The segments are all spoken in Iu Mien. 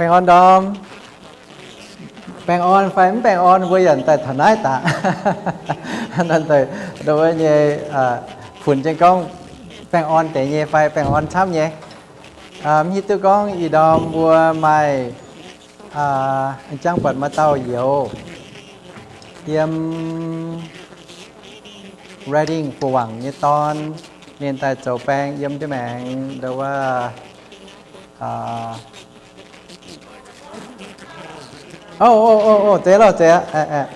Baengh orn ndorm. Baengh orn fai mv baengh orn, mbuo yaac daaih taux naaiv daaih. Nduov wuov nyei, funx jienv gorngv baengh orn deix nyei fai baengh orn camv nyei. Mv hiuv duqv gorngv ih ndorm mbuo maaih, jangv buatc maaih dauh youz yiem Redding buoz wangc nyei dorn, ninh daaih zoux baeng yiem ndiev maengx nduov wuov, o, o, o, o, zeiz loh, zeiz aqv,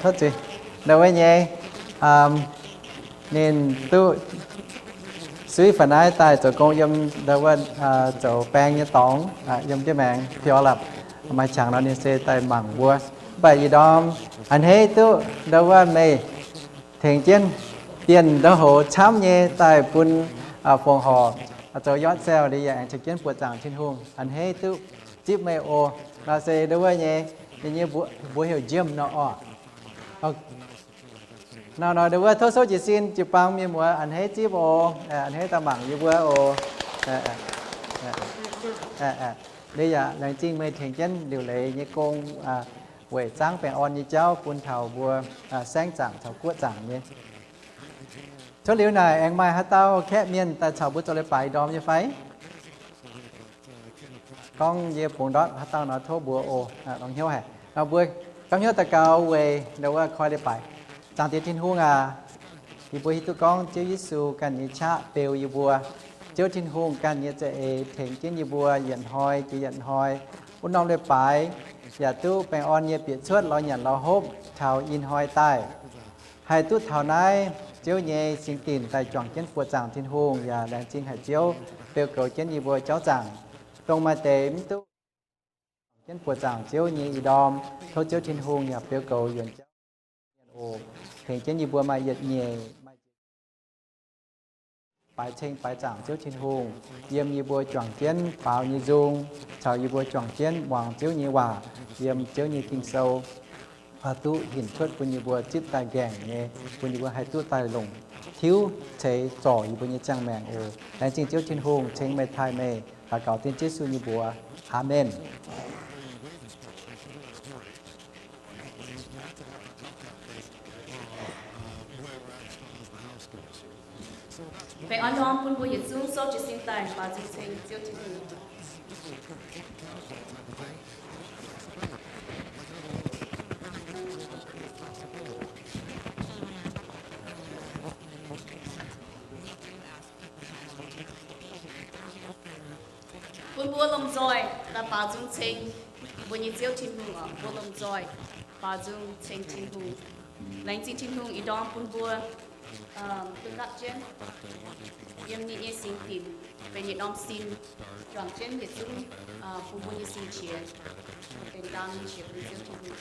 tov zuiz. Nduov wuov nyei, ninh duqv suiv faaux naaiv daaih zoux gong yiem nduov wuov, zoux baeng nyei dorngx, yiem ndiev maengx Pioneer Lab. Maaih qangx nor ninh se daaih mangc mbuo. Mv baac ih ndorm a'hneiv duqv nduov wuov meih tengx jienv dienh ndau hoz camv nyei daaih bun fongc horc zoux yard sale liuz yaac aengx caux jienv buoqc zaangc Tin-Hungh. A'hneiv duqv zipv meih oc. Nor se nduov wuov nyei, ninh nyei mbuox heuc Jim nor oc. Nor nor nduov wuov tov souv jiez sin jiu-baang mienh muoz a'hneiv zipv oc. A'hneiv daaih mangc yie mbuo oc. Liuz yaac laengz zingh meih tengx jienv liuc leiz nyei gong weic zaangv baengh orn nyei jauv bun taux mbuo saengv zaangc caux guoqv zaangc nyei. Cuotv liuz naaic aengx maaih haaix dauh kaeqv mienh daaih caux mbuo zoux leiz-baaix ndorm nyei fai? Gorngv yie bungx ndortv haaix dauh nor tov mbuox oc. Longx hnyouv haic. Nor mbuo gapv hnyouv daux gaux weic nduov wuov koi leiz-baaix. Zaangc Diex Tin-Hungh aac, yie mbuo hiuv duqv gorngv Ziouv Yesu ganh nyei qaqv beu yie mbuo. Ziouv Tin-Hungh ganh nyei za'eix tengx jienv yie mbuo yietc hnoi jiex yietc hnoi. Wuov norm leiz-baaix yaac duqv baengh orn nyei bieqc cuotv lorz nyanc lorz hopv taux ih hnoi daaih. Haih duqv taux naaiv Ziouv nyei singx dinc daaih juangc jienv buoqc zaangc Tin-Hungh yaac laengz zingh haic Ziouv beu goux jienv yie mbuo jauv zaangc. Dongh maaih deix mv duqv juangc jienv buoqc zaangc Ziouv nyei ih ndorm, tov Ziouv Tin-Hungh yaac beu goux yuonx jauv mienh oc. Tengx jienv yie mbuo maaih yietc nyeic, maaih baix-ceng baix zaangc Ziouv Tin-Hungh yiem yie mbuo juangc jienv faaux nyei nzung, caux yie mbuo juangc jienv muangx Ziouv nyei waac yiem Ziouv nyei Ging-Sou, duqv hinc cuotv bun yie mbuo zipv daaih nqaengc nyei, bun yie mbuo haih duqv daaih longc tiuv ceix zorc yie mbuo nyei ziangh maengc oc. Laengz zingh Ziouv Tin-Hungh, ceng meih taaih meih. Daux gaux dien Yesu nyei mbuox. Aamen. Baengh orn ndorm bun mbuo yietc zungv souv jiez sin daaih baaux nzung ceng Ziouv Tin-Hungh. Bun mbuo lomh nzoih daaih baaux nzung ceng mbuo nyei Ziouv Tin-Hungh oc. Mbuo lomh nzoih baaux nzung ceng Tin-Hungh. Laengz zingh Tin-Hungh ih ndorm bun mbuo duqv gapv jienv yiem ninh nyei singx dinc benx yietc norm sin, juangc jienv yietc zungv bun mbuo nyei sin qiex benx ndaam nyei qiex bun Ziouv Tin-Hungh.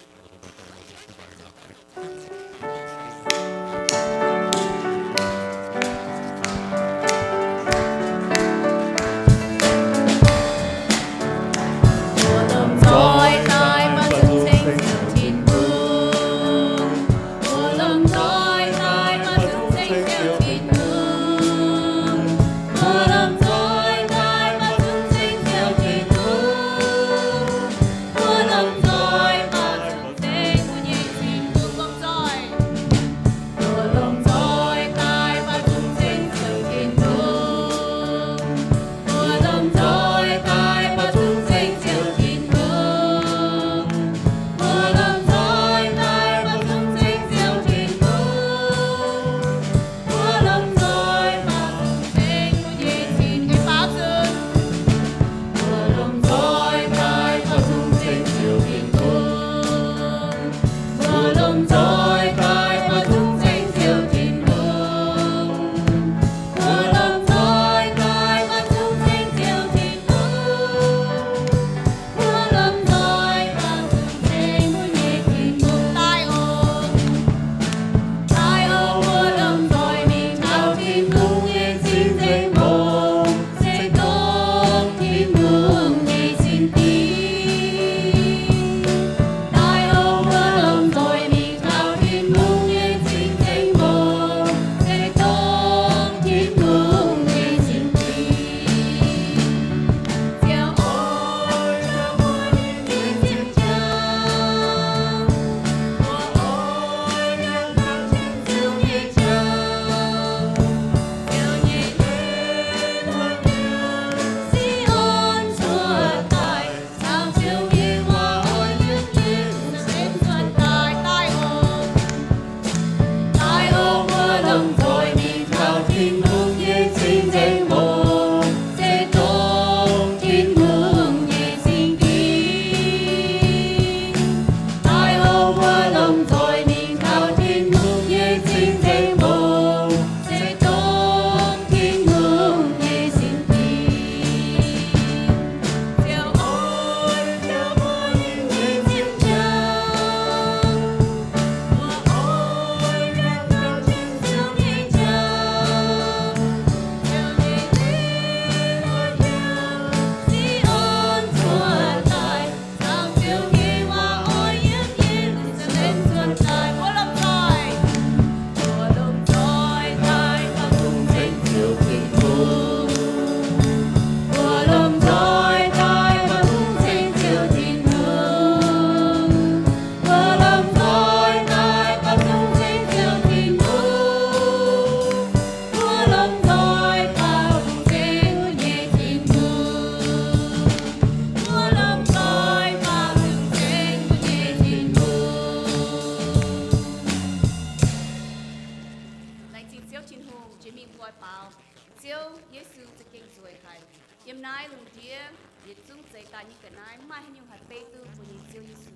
jiex mingh nqoi baaux Ziouv Yesu za'gengh nzueic haic. Yiem naaiv lungh ndiev yietc zungv zeix daaih nyei ga'naaiv, maiv maaih haaix nyungc haih beiv duqv mbuo nyei Ziouv Yesu.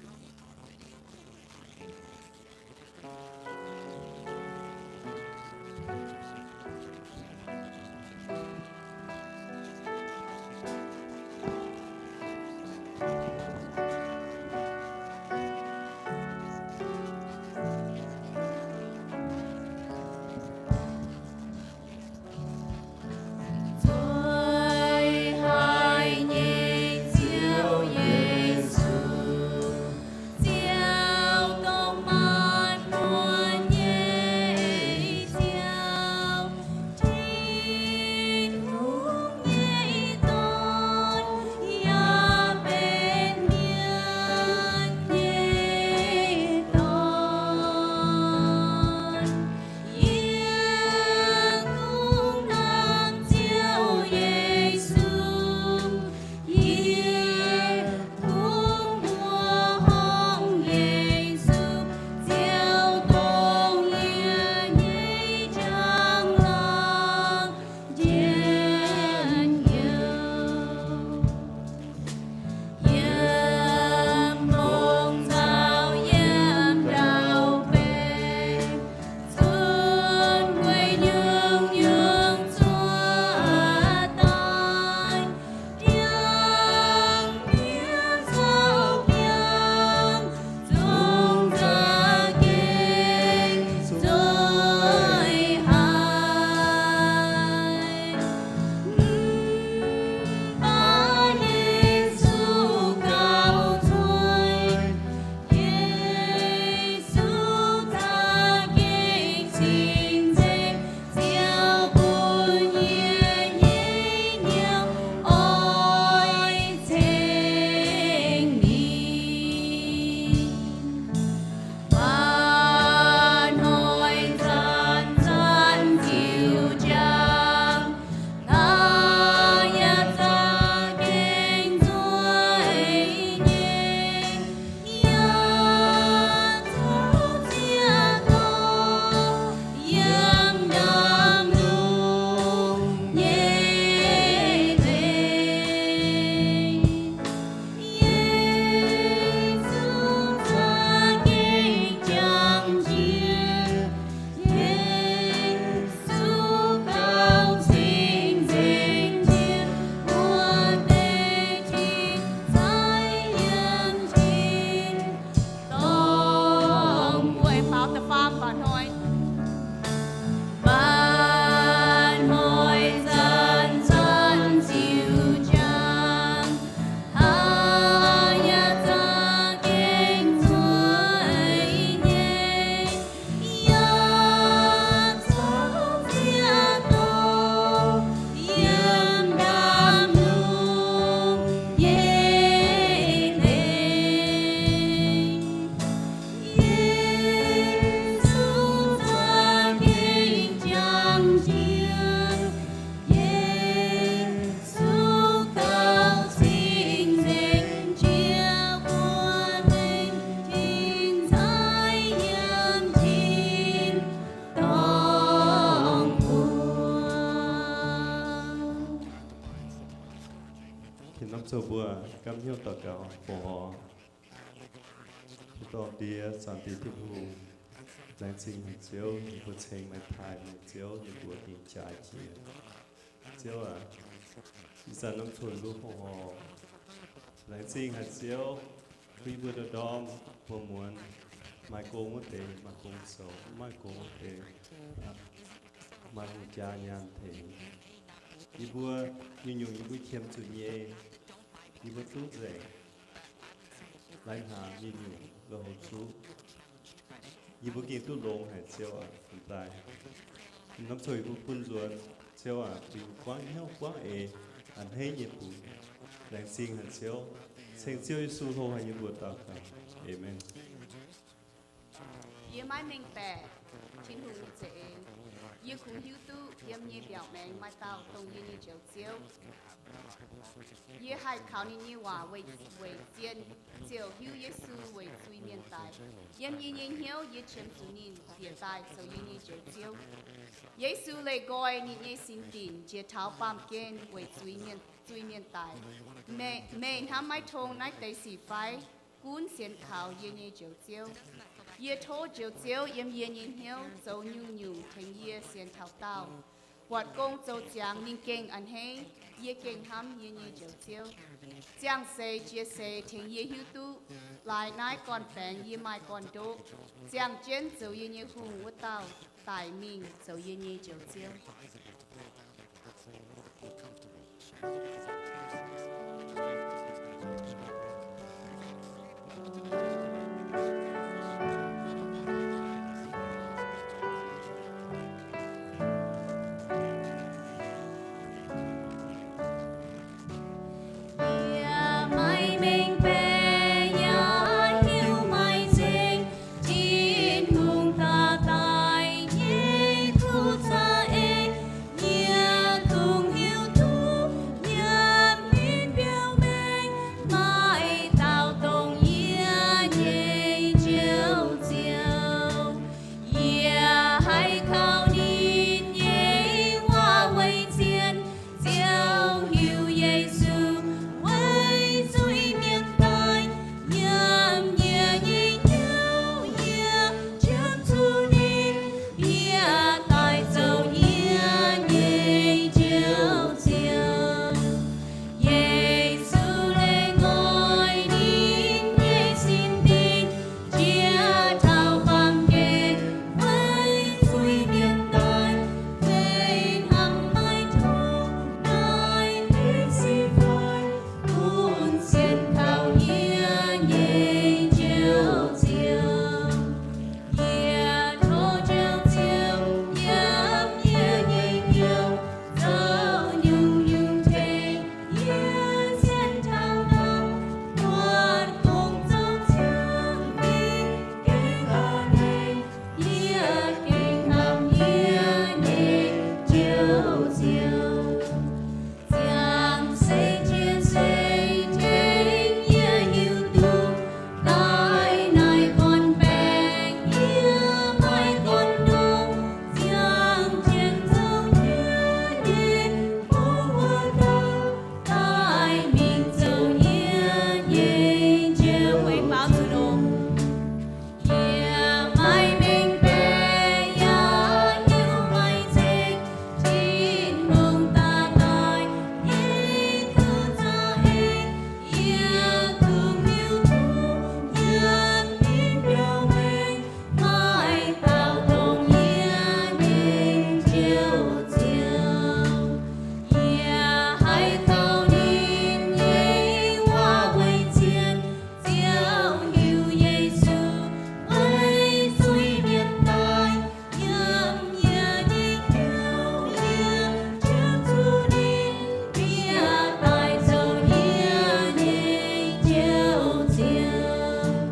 Nzueic haic nyei Ziouv Yesu, Ziouv dongh maanc muotc nyei Ziouv, Tin-Hungh nyei Dorn, yaac benx mienh nyei Dorn. Yie kungx hnamv Ziouv Yesu, yie kungx mbuoqc horngh Yesu, Ziouv dongh yie nyei njang-laangc njien-youh. Yiem mbong nzauh yiem ndau-beih, zunh weic nyungc-nyungc zuov daaih, ndiangx-mienh caux biangh zungv za'gengh nzueic haic. Mv baac Yesu gauh zueiz, Yesu za'gengh cing-nzengc, Ziouv bun yie nyei hnyouv oix ceng ninh. Mba'hnoi zanc-zanc ziux jangx, naaiv yaac za'gengh nzueic nyei, yaac zoux ziex dorh yiem ndaamv-lungh nyei leiz. Yesu za'gengh jangx jiex, Yesu gauh cing-nzengc jiex, wuov deix tin-saeng yiem tin-dorngh. Mbuo baaux da'faam mba'hnoi. Mba'hnoi zanc-zanc ziux jangx, haaix yaac za'gengh nzueic nyei, yaac zoux ziex dorh yiem ndaamv-lungh nyei leiz. Yesu za'gengh jangx jiex, Yesu gauh cing-nzengc jiex, wuov deix tin-saeng yiem tin-dorngh gu'nguaaz. Tin-dorngh zoux mbuo gapv hnyouv daux gaux fongc horc. Tin-dorngh Diex, Zaangc Diex Tin-Hungh, laengz zingh haic Ziouv, yie mbuo ceng meih, taaih meih Ziouv, yie mbuo gengh jaaix jiex. Ziouv aac, ih zanc norm zunh mbuo fongc horc. Laengz zingh haic Ziouv, bun yie mbuo ndorm-ndorm buonv muonz maaih gong wuov deix maaih gong zoux, maaih gong wuov deix maaih hungh jaa nyaanh tengx. Yie mbuo nyungc-nyungc yie mbuo qiemx zuqc nyei, yie mbuo duqv nzengc, lai-hnaangx nyungc-nyungc loz-houx zuqv. Yie mbuo gengh duqv longx haic Ziouv aac, daaih norm zunh yie mbuo bun nzuonx, Ziouv aac, bun yie mbuo buangv hnyouv buangv eix a'hneiv nyei bungx. Laengz zingh haic Ziouv. Ceng Ziouv Yesu hlo haic nyei mbuox daux gaux. Aamen. Yie maiv mengh baeqc Tin-Hungh nyei za'eix. Yie kungx hiuv duqv yiem nyei mbiaauc maengx maaih dauh dongh yie nyei Njoux Ziouv. Yie haih kaux ninh nyei waac weic, weic zien ziouc hiuv Yesu weic zuiz-mienh daic. Yiem yie nyei hnyouv yie qiemx zuqc ninh bieqc daaih zoux yie nyei Njoux Ziouv. Yesu leih nqoi ninh nyei sin dinc jiex taux baamh gen weic zuiz-mienh daic. Meih, meih hnamv maiv tong naaiv deix sic fai? Gunv sienx kaux yie nyei Njoux Ziouv. Yie tov Njoux Ziouv yiem yie nyei hnyouv zoux nyungc-nyungc tengx yie sienx taux daauh. Buatc gong zoux ziangx ninh gengh a'hneiv, yie gengh hnamv yie nyei Njoux Ziouv. Ziangh seix jiex seix tengx yie hiuv duqv laaix naaiv gorn-baengx yie maaih gorn-ndoqv. Ziangh jienv zoux yie nyei hungh wuov dauh daic mingh zoux yie nyei Njoux Ziouv. Yie maiv mengh baeqc yaac hiuv maiv nzengc, Tin-Hungh daaih daic nyei kuv za'eix. Yie kungx hiuv duqv yiem ninh biauv-mengh maaih dauh dongh yie nyei Njoux Ziouv. Yie haih kaux ninh nyei waac weic zien. Ziouv hiuv Yesu weic zuiz-mienh daic. Yiem yie nyei hnyouv yie qiemx zuqc ninh bieqc daaih zoux yie nyei Njoux Ziouv. Yesu leih nqoi ninh nyei sin dinc jiex taux baamh gen weic zuiz-mienh daic. Meih hnamv maiv tong naaiv deix sic fai? Gunv sienx kaux yie nyei Njoux Ziouv. Yie tov Njoux Ziouv yiem yie nyei hnyouv zoux nyungc-nyungc tengx yie sienx taux daauh. Buatc gong zoux ziangx ninh gengh a'hneiv, yie gengh hnamv yie nyei Njoux Ziouv. Ziangh seix jiex seix tengx yie hiuv duqv laaix naaic gorn-baengx yie maaih gorn-ndoqv. Ziangh jienv zoux yie nyei hungh wuov dauh daaih mingh zoux yie nyei Njoux. Yie maiv mengh baeqc yaac hiuv maiv nzengc, Tin-Hungh daaih daic nyei kuv za'eix. Yie kungx hiuv duqv yiem ninh biauv-mengh maaih dauh dongh yie nyei Njoux Ziouv. Yie haih kaux ninh nyei waac weic zien. Ziouv hiuv Yesu weic zuiz-mienh daic. Yiem yie nyei hnyouv yie qiemx zuqc ninh bieqc daaih zoux yie nyei Njoux Ziouv.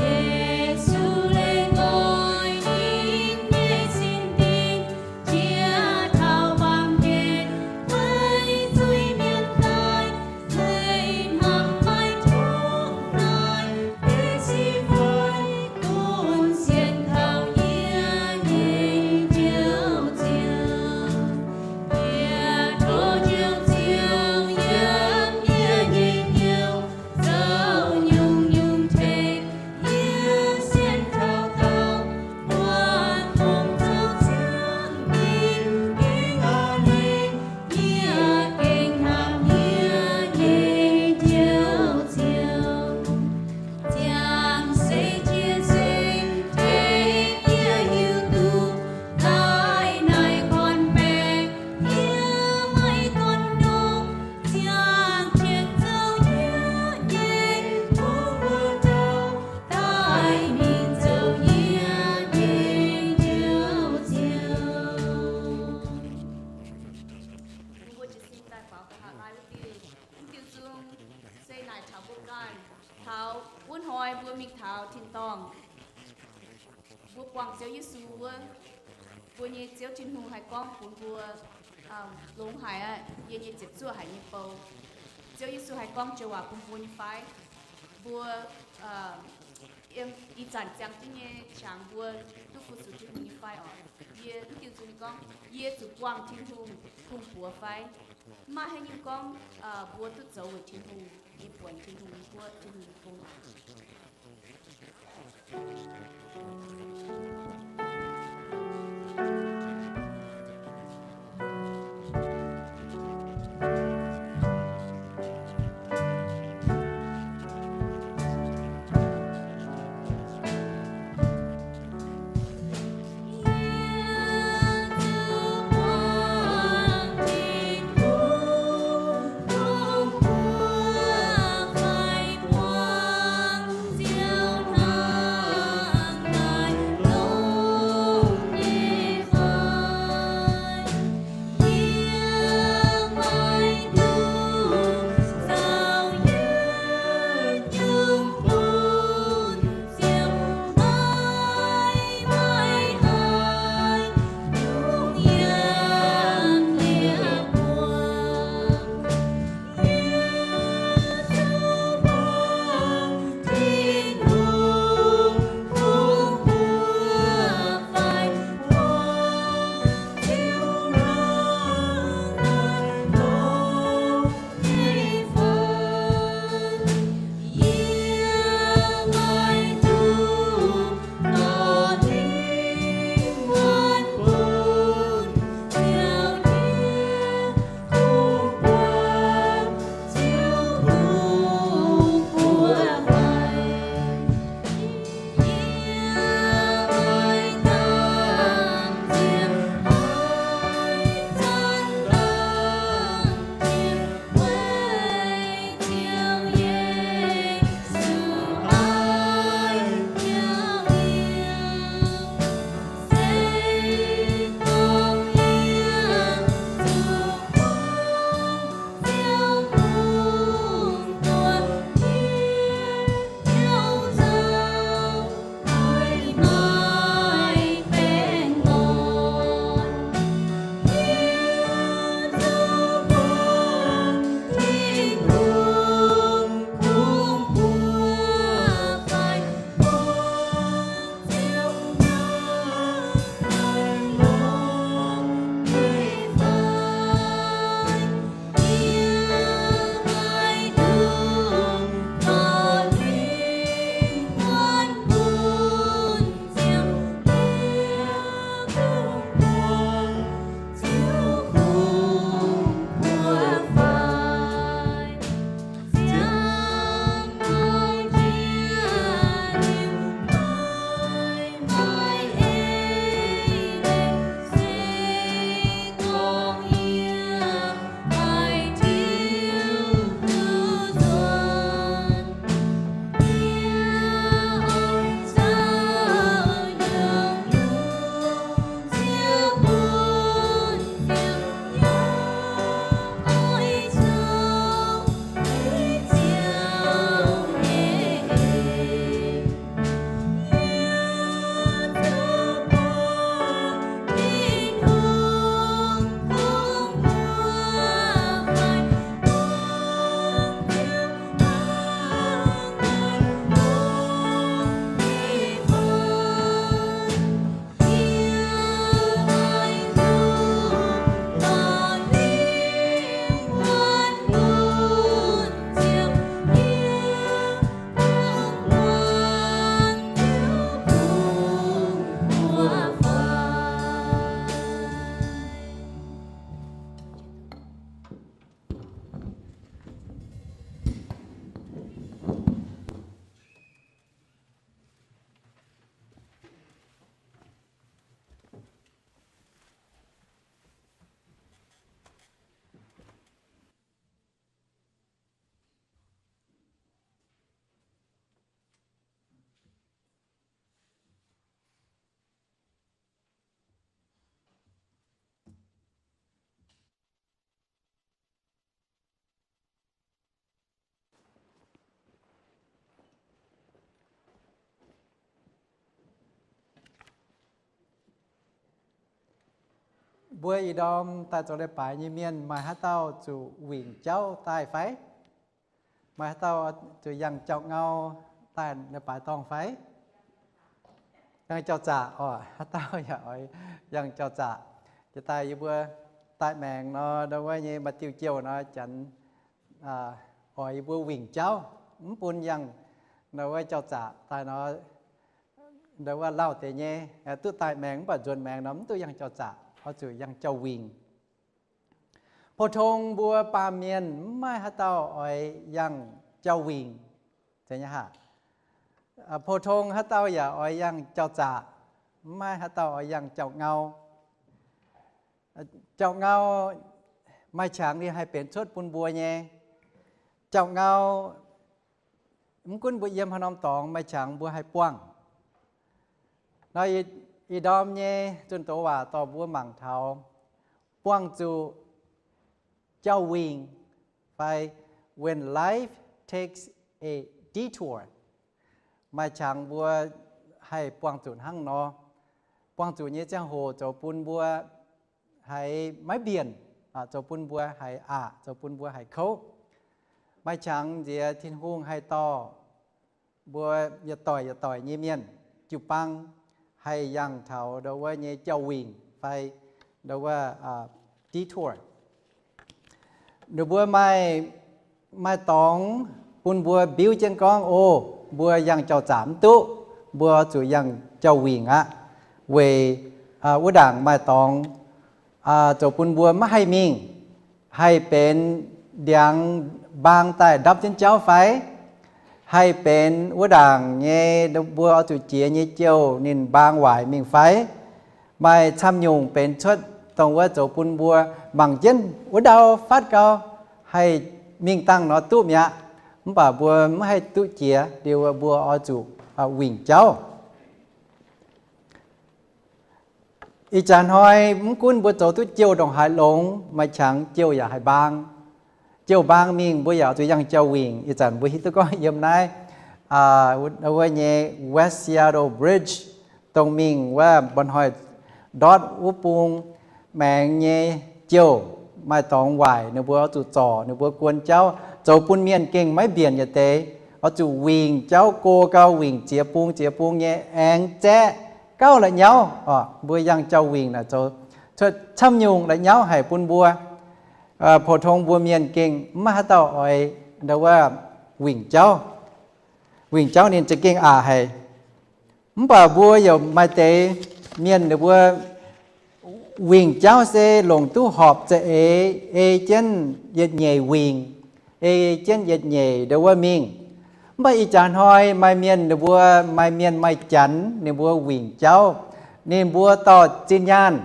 Yesu leih nqoi ninh nyei sin dinc jiex taux baamh gen weic zuiz-mienh daic. Meih hnamv maiv tong naaiv deix sic fai? Gunv sienx kaux yie nyei Njoux Ziouv. Yie tov Njoux Ziouv yiem yie nyei hnyouv zoux nyungc-nyungc tengx yie sienx taux daauh. Buatc gong zoux ziangx ninh gengh a'hneiv, yie gengh hnamv yie nyei Njoux Ziouv. Ziangh seix jiex seix tengx yie hiuv duqv laaix naaic gorn-baengx yie maaih gorn-ndoqv. Ziangh jienv zoux yie nyei hungh wuov dauh daaih mingh zoux yie nyei Njoux Ziouv. Mbuo jiez sin daaih faaux nqa'haav naaiv wuov diuh, wuov diuh zung se naaic taux mbuo ganh, taux wuov hnoi mbuo mingh taux tin-dorngh, mbuo buangh Ziouv Yesu wuov, mbuo nyei Ziouv Tin-Hungh haih gorngv bun mbuo longx haic aqv, yie nyei ziepc zuoqv haic nyei bou. Ziouv Yesu haih gorngv joux waac bun mbuo nyei fai? Mbuo ih zanc ziangh jienv nyei qangx mbuo duqv fu-sux Tin-Hungh nyei fai oc? Yie mv diuh zuiz gorngv, yie zuqc buangh Tin-Hungh hungh buoz fai? Mv maaih haaix nyungc gorngv mbuo duqv zoux weic Tin-Hungh nyei buonc, Tin-Hungh nyei guoqv, Tin-Hungh nyei gong. Mbuo ih ndorm daaih zoux leiz-baaix nyei mienh maaih haaix dauh zuqc wingc jauv daaih fai? Maaih haaix dauh zuqc yangh jauv-ngau daaih leiz-baaix dorngh fai? yangh jauv-zaqc oc. Haaix dauh yaac oix yangh jauv-zaqc. Jiex daaih yie mbuo daaih maengx nor, ndau wuov nyei maaih diuh jouh nor, janx oix yie mbuo wingc jauv, mv bun yangh ndau wuov jauv-zaqc daaih nor, ndau wuov lauh deix nyei, duqv daaih maengx mv baac nzuonx maengx nor mv duqv yangh jauv-zaqc, oix zuqc yangh jauv-wingc. Pou-tong mbuo baamh mienh mv maaih haaix dauh oix yangh jauv-wingc. Pou-tong haaix dauh yaac oix yangh jauv-zaqc, mv maaih haaix dauh oix yangh jauv-ngau. Jauv-ngau maaih qangx ninh haih benx cuotv bun mbuo nyei. Jauv-ngau, mv gunv mbuo yiem haaix norm dorngx, maaih qangx mbuo haih buangh. Nor ih ndorm nyei zunh doz waac dorh mbuo mangc taux buangh zuqc jauv-wingc fai when life takes a detour. Maaih qangx mbuo haih buangh zuqc hnangv nor. Buangh zuqc nyei ziangh hoc zoux bun mbuo haiz maiv mbienc, zoux bun mbuo haiz aqc, zoux bun mbuo haiz kouv. Maaih qangx nziex Tin-Hungh haih dorh mbuo yietc doic yietc doic nyei mienh jiu-baang haih yangh taux ndau wuov nyei jauv-wingc fai ndau wuov detour. Ninh mbuo maaih, maaih dorngx bun mbuo biuv jienv gorngv, o, mbuo yangh jauv-zaqc mv duqv, mbuo zuqc yangh jauv-wingc aqv. Weic wuov ndaangc maaih dorngx zoux bun mbuo maiv haih mingh, haih benx ndiangx mbaang daaih ndapv jienv jauv fai? Haih benx wuov ndaangc nyei mbuo oix zuqc jiex nyei jouh ninh mbaang waaic mingh fai? Maaih camv nyungc benx cuotv dongh wuov zoux bun mbuo mangc jienv wuov ndau fatv gau, haih mingh dangh nor duqv mi'aqv. Mv baac mbuo mv haih duqv jiex, liuz mbuo oix zuqc wingc jauv. Ih jaax hnoi mv gunv mbuo zoux duqv jouh ndongc haaix longx, maaih qangx jouh yaac haih mbaang. Jouh mbaang mingh mbuo yaac zuqc yangh jauv-wingc. Ih zanc mbuo hiuv duqv gorngv yiem naaiv wuov nyei West Seattle Bridge, dongh mingh wuov mba'hnoi ndortv wuov bung maengx nyei jouh, maaih dorngx waaic, ninh mbuo oix zuqc zorc, ninh mbuo guon jauv zoux bun mienh gengh maiv mbienc yietc deix, oix zuqc wingc jauv go gau, wingc ziex bung ziex bung nyei aengx zaeqv gauv la'nyauv. Mbuo yangh jauv-wingc naaic zoux cuotv camv nyungc la'nyauv haic bun mbuo. Pou-tong mbuo mienh gengh mv maaih haaix dauh oix ndau wuov wingc jauv. Wingc jauv ninh za'gengh aqc haic. Mv baac mbuo yaac maaih deix mienh ninh mbuo wingc jauv se longc duqv horpc za'eix ei jienv yietc nyeic wingc, ei jienv yietc nyeic ndau wuov mingh. Mv baac ih jaax hnoi maaih mienh ninh mbuo, maaih mienh maaih janx ninh mbuo wingc jauv, ninh mbuo dorh zinh nyaanh,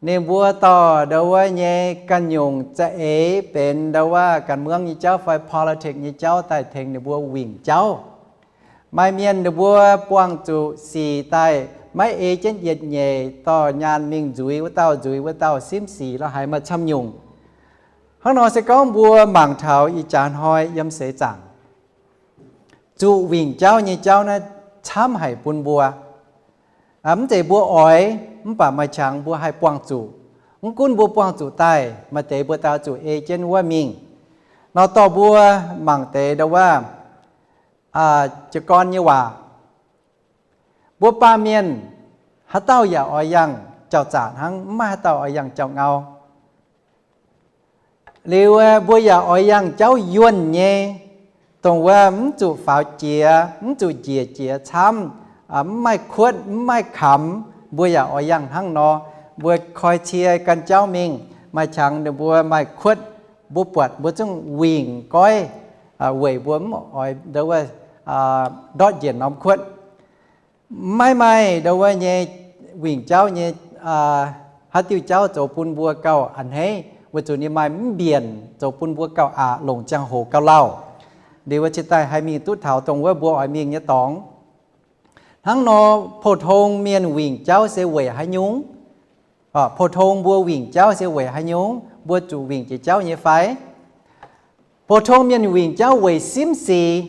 ninh mbuo dorh ndau wuov nyei ganh nyungc za'eix benx ndau wuov ganh muangv nyei jauv fai politics nyei jauv daaih tengx ninh mbuo wingc jauv. Maaih mienh ninh mbuo buangh zuqc sic daaih maiv ei jienv yietc nyeic, dorh nyaanh mingh nzuiz wuov dauh nzuiz wuov dauh, simv sic lo haaix maaih camv nyungc. Hnangv nor se gorngv mbuo mangc taux ih jaax hnoi yiem seix zaangc, zuqc wingc jauv nyei jauv naaiv camv haic bun mbuo. Mv zeiz mbuo oix, mv baac maaih qangx mbuo haih buangh zuqc. Mv gunv mbuo buangh zuqc daaih, maaih deix mbuo daaih zuqc ei jienv wuov mingh. Nor dorh mbuo mangc deix ndau wuov jiez gorn nyei waac. Mbuo baamh mienh haaix dauh yaac oix yangh jauv-zaqc hnangv, mv maaih haaix dauh oix yangh jauv-ngau. Liuz mbuo yaac oix yangh jauv yuonh nyei, dongh wuov mv zuqc faaux jiex, mv zuqc njiec jiex camv, mv maaih kuotv, mv maaih kamx, mbuo yaac oix yangh hnangv nor. Mbuo koi cie ganh jauv mingh, maaih qangx ninh mbuo maaih kuotv, mbuo buatc mbuo zungv wingc goiv, weic mbuo mv oix ndau wuov ndortv njiec norm kuotv. Maiv maaih ndau wuov nyei wingc jauv nyei haaix diuh jauv zoux bun mbuo gauh a'hneiv, weic zuqc ninh maaih mv mbienc zoux bun mbuo gauh aqc longc ziangh hoc gauh lauh. Liuz wuov cingx daaih haih mingh duqv taux dongh wuov mbuo oix mingh nyei dorngx. Hnangv nor, pou-tong mienh wingc jauv se weic haaix nyungc? Pou-tong mbuo wingc jauv se weic haaix nyungc? Mbuo zuqc wingc jiex jauv nyei fai? Pou-tong mienh wingc jauv weic simv sic.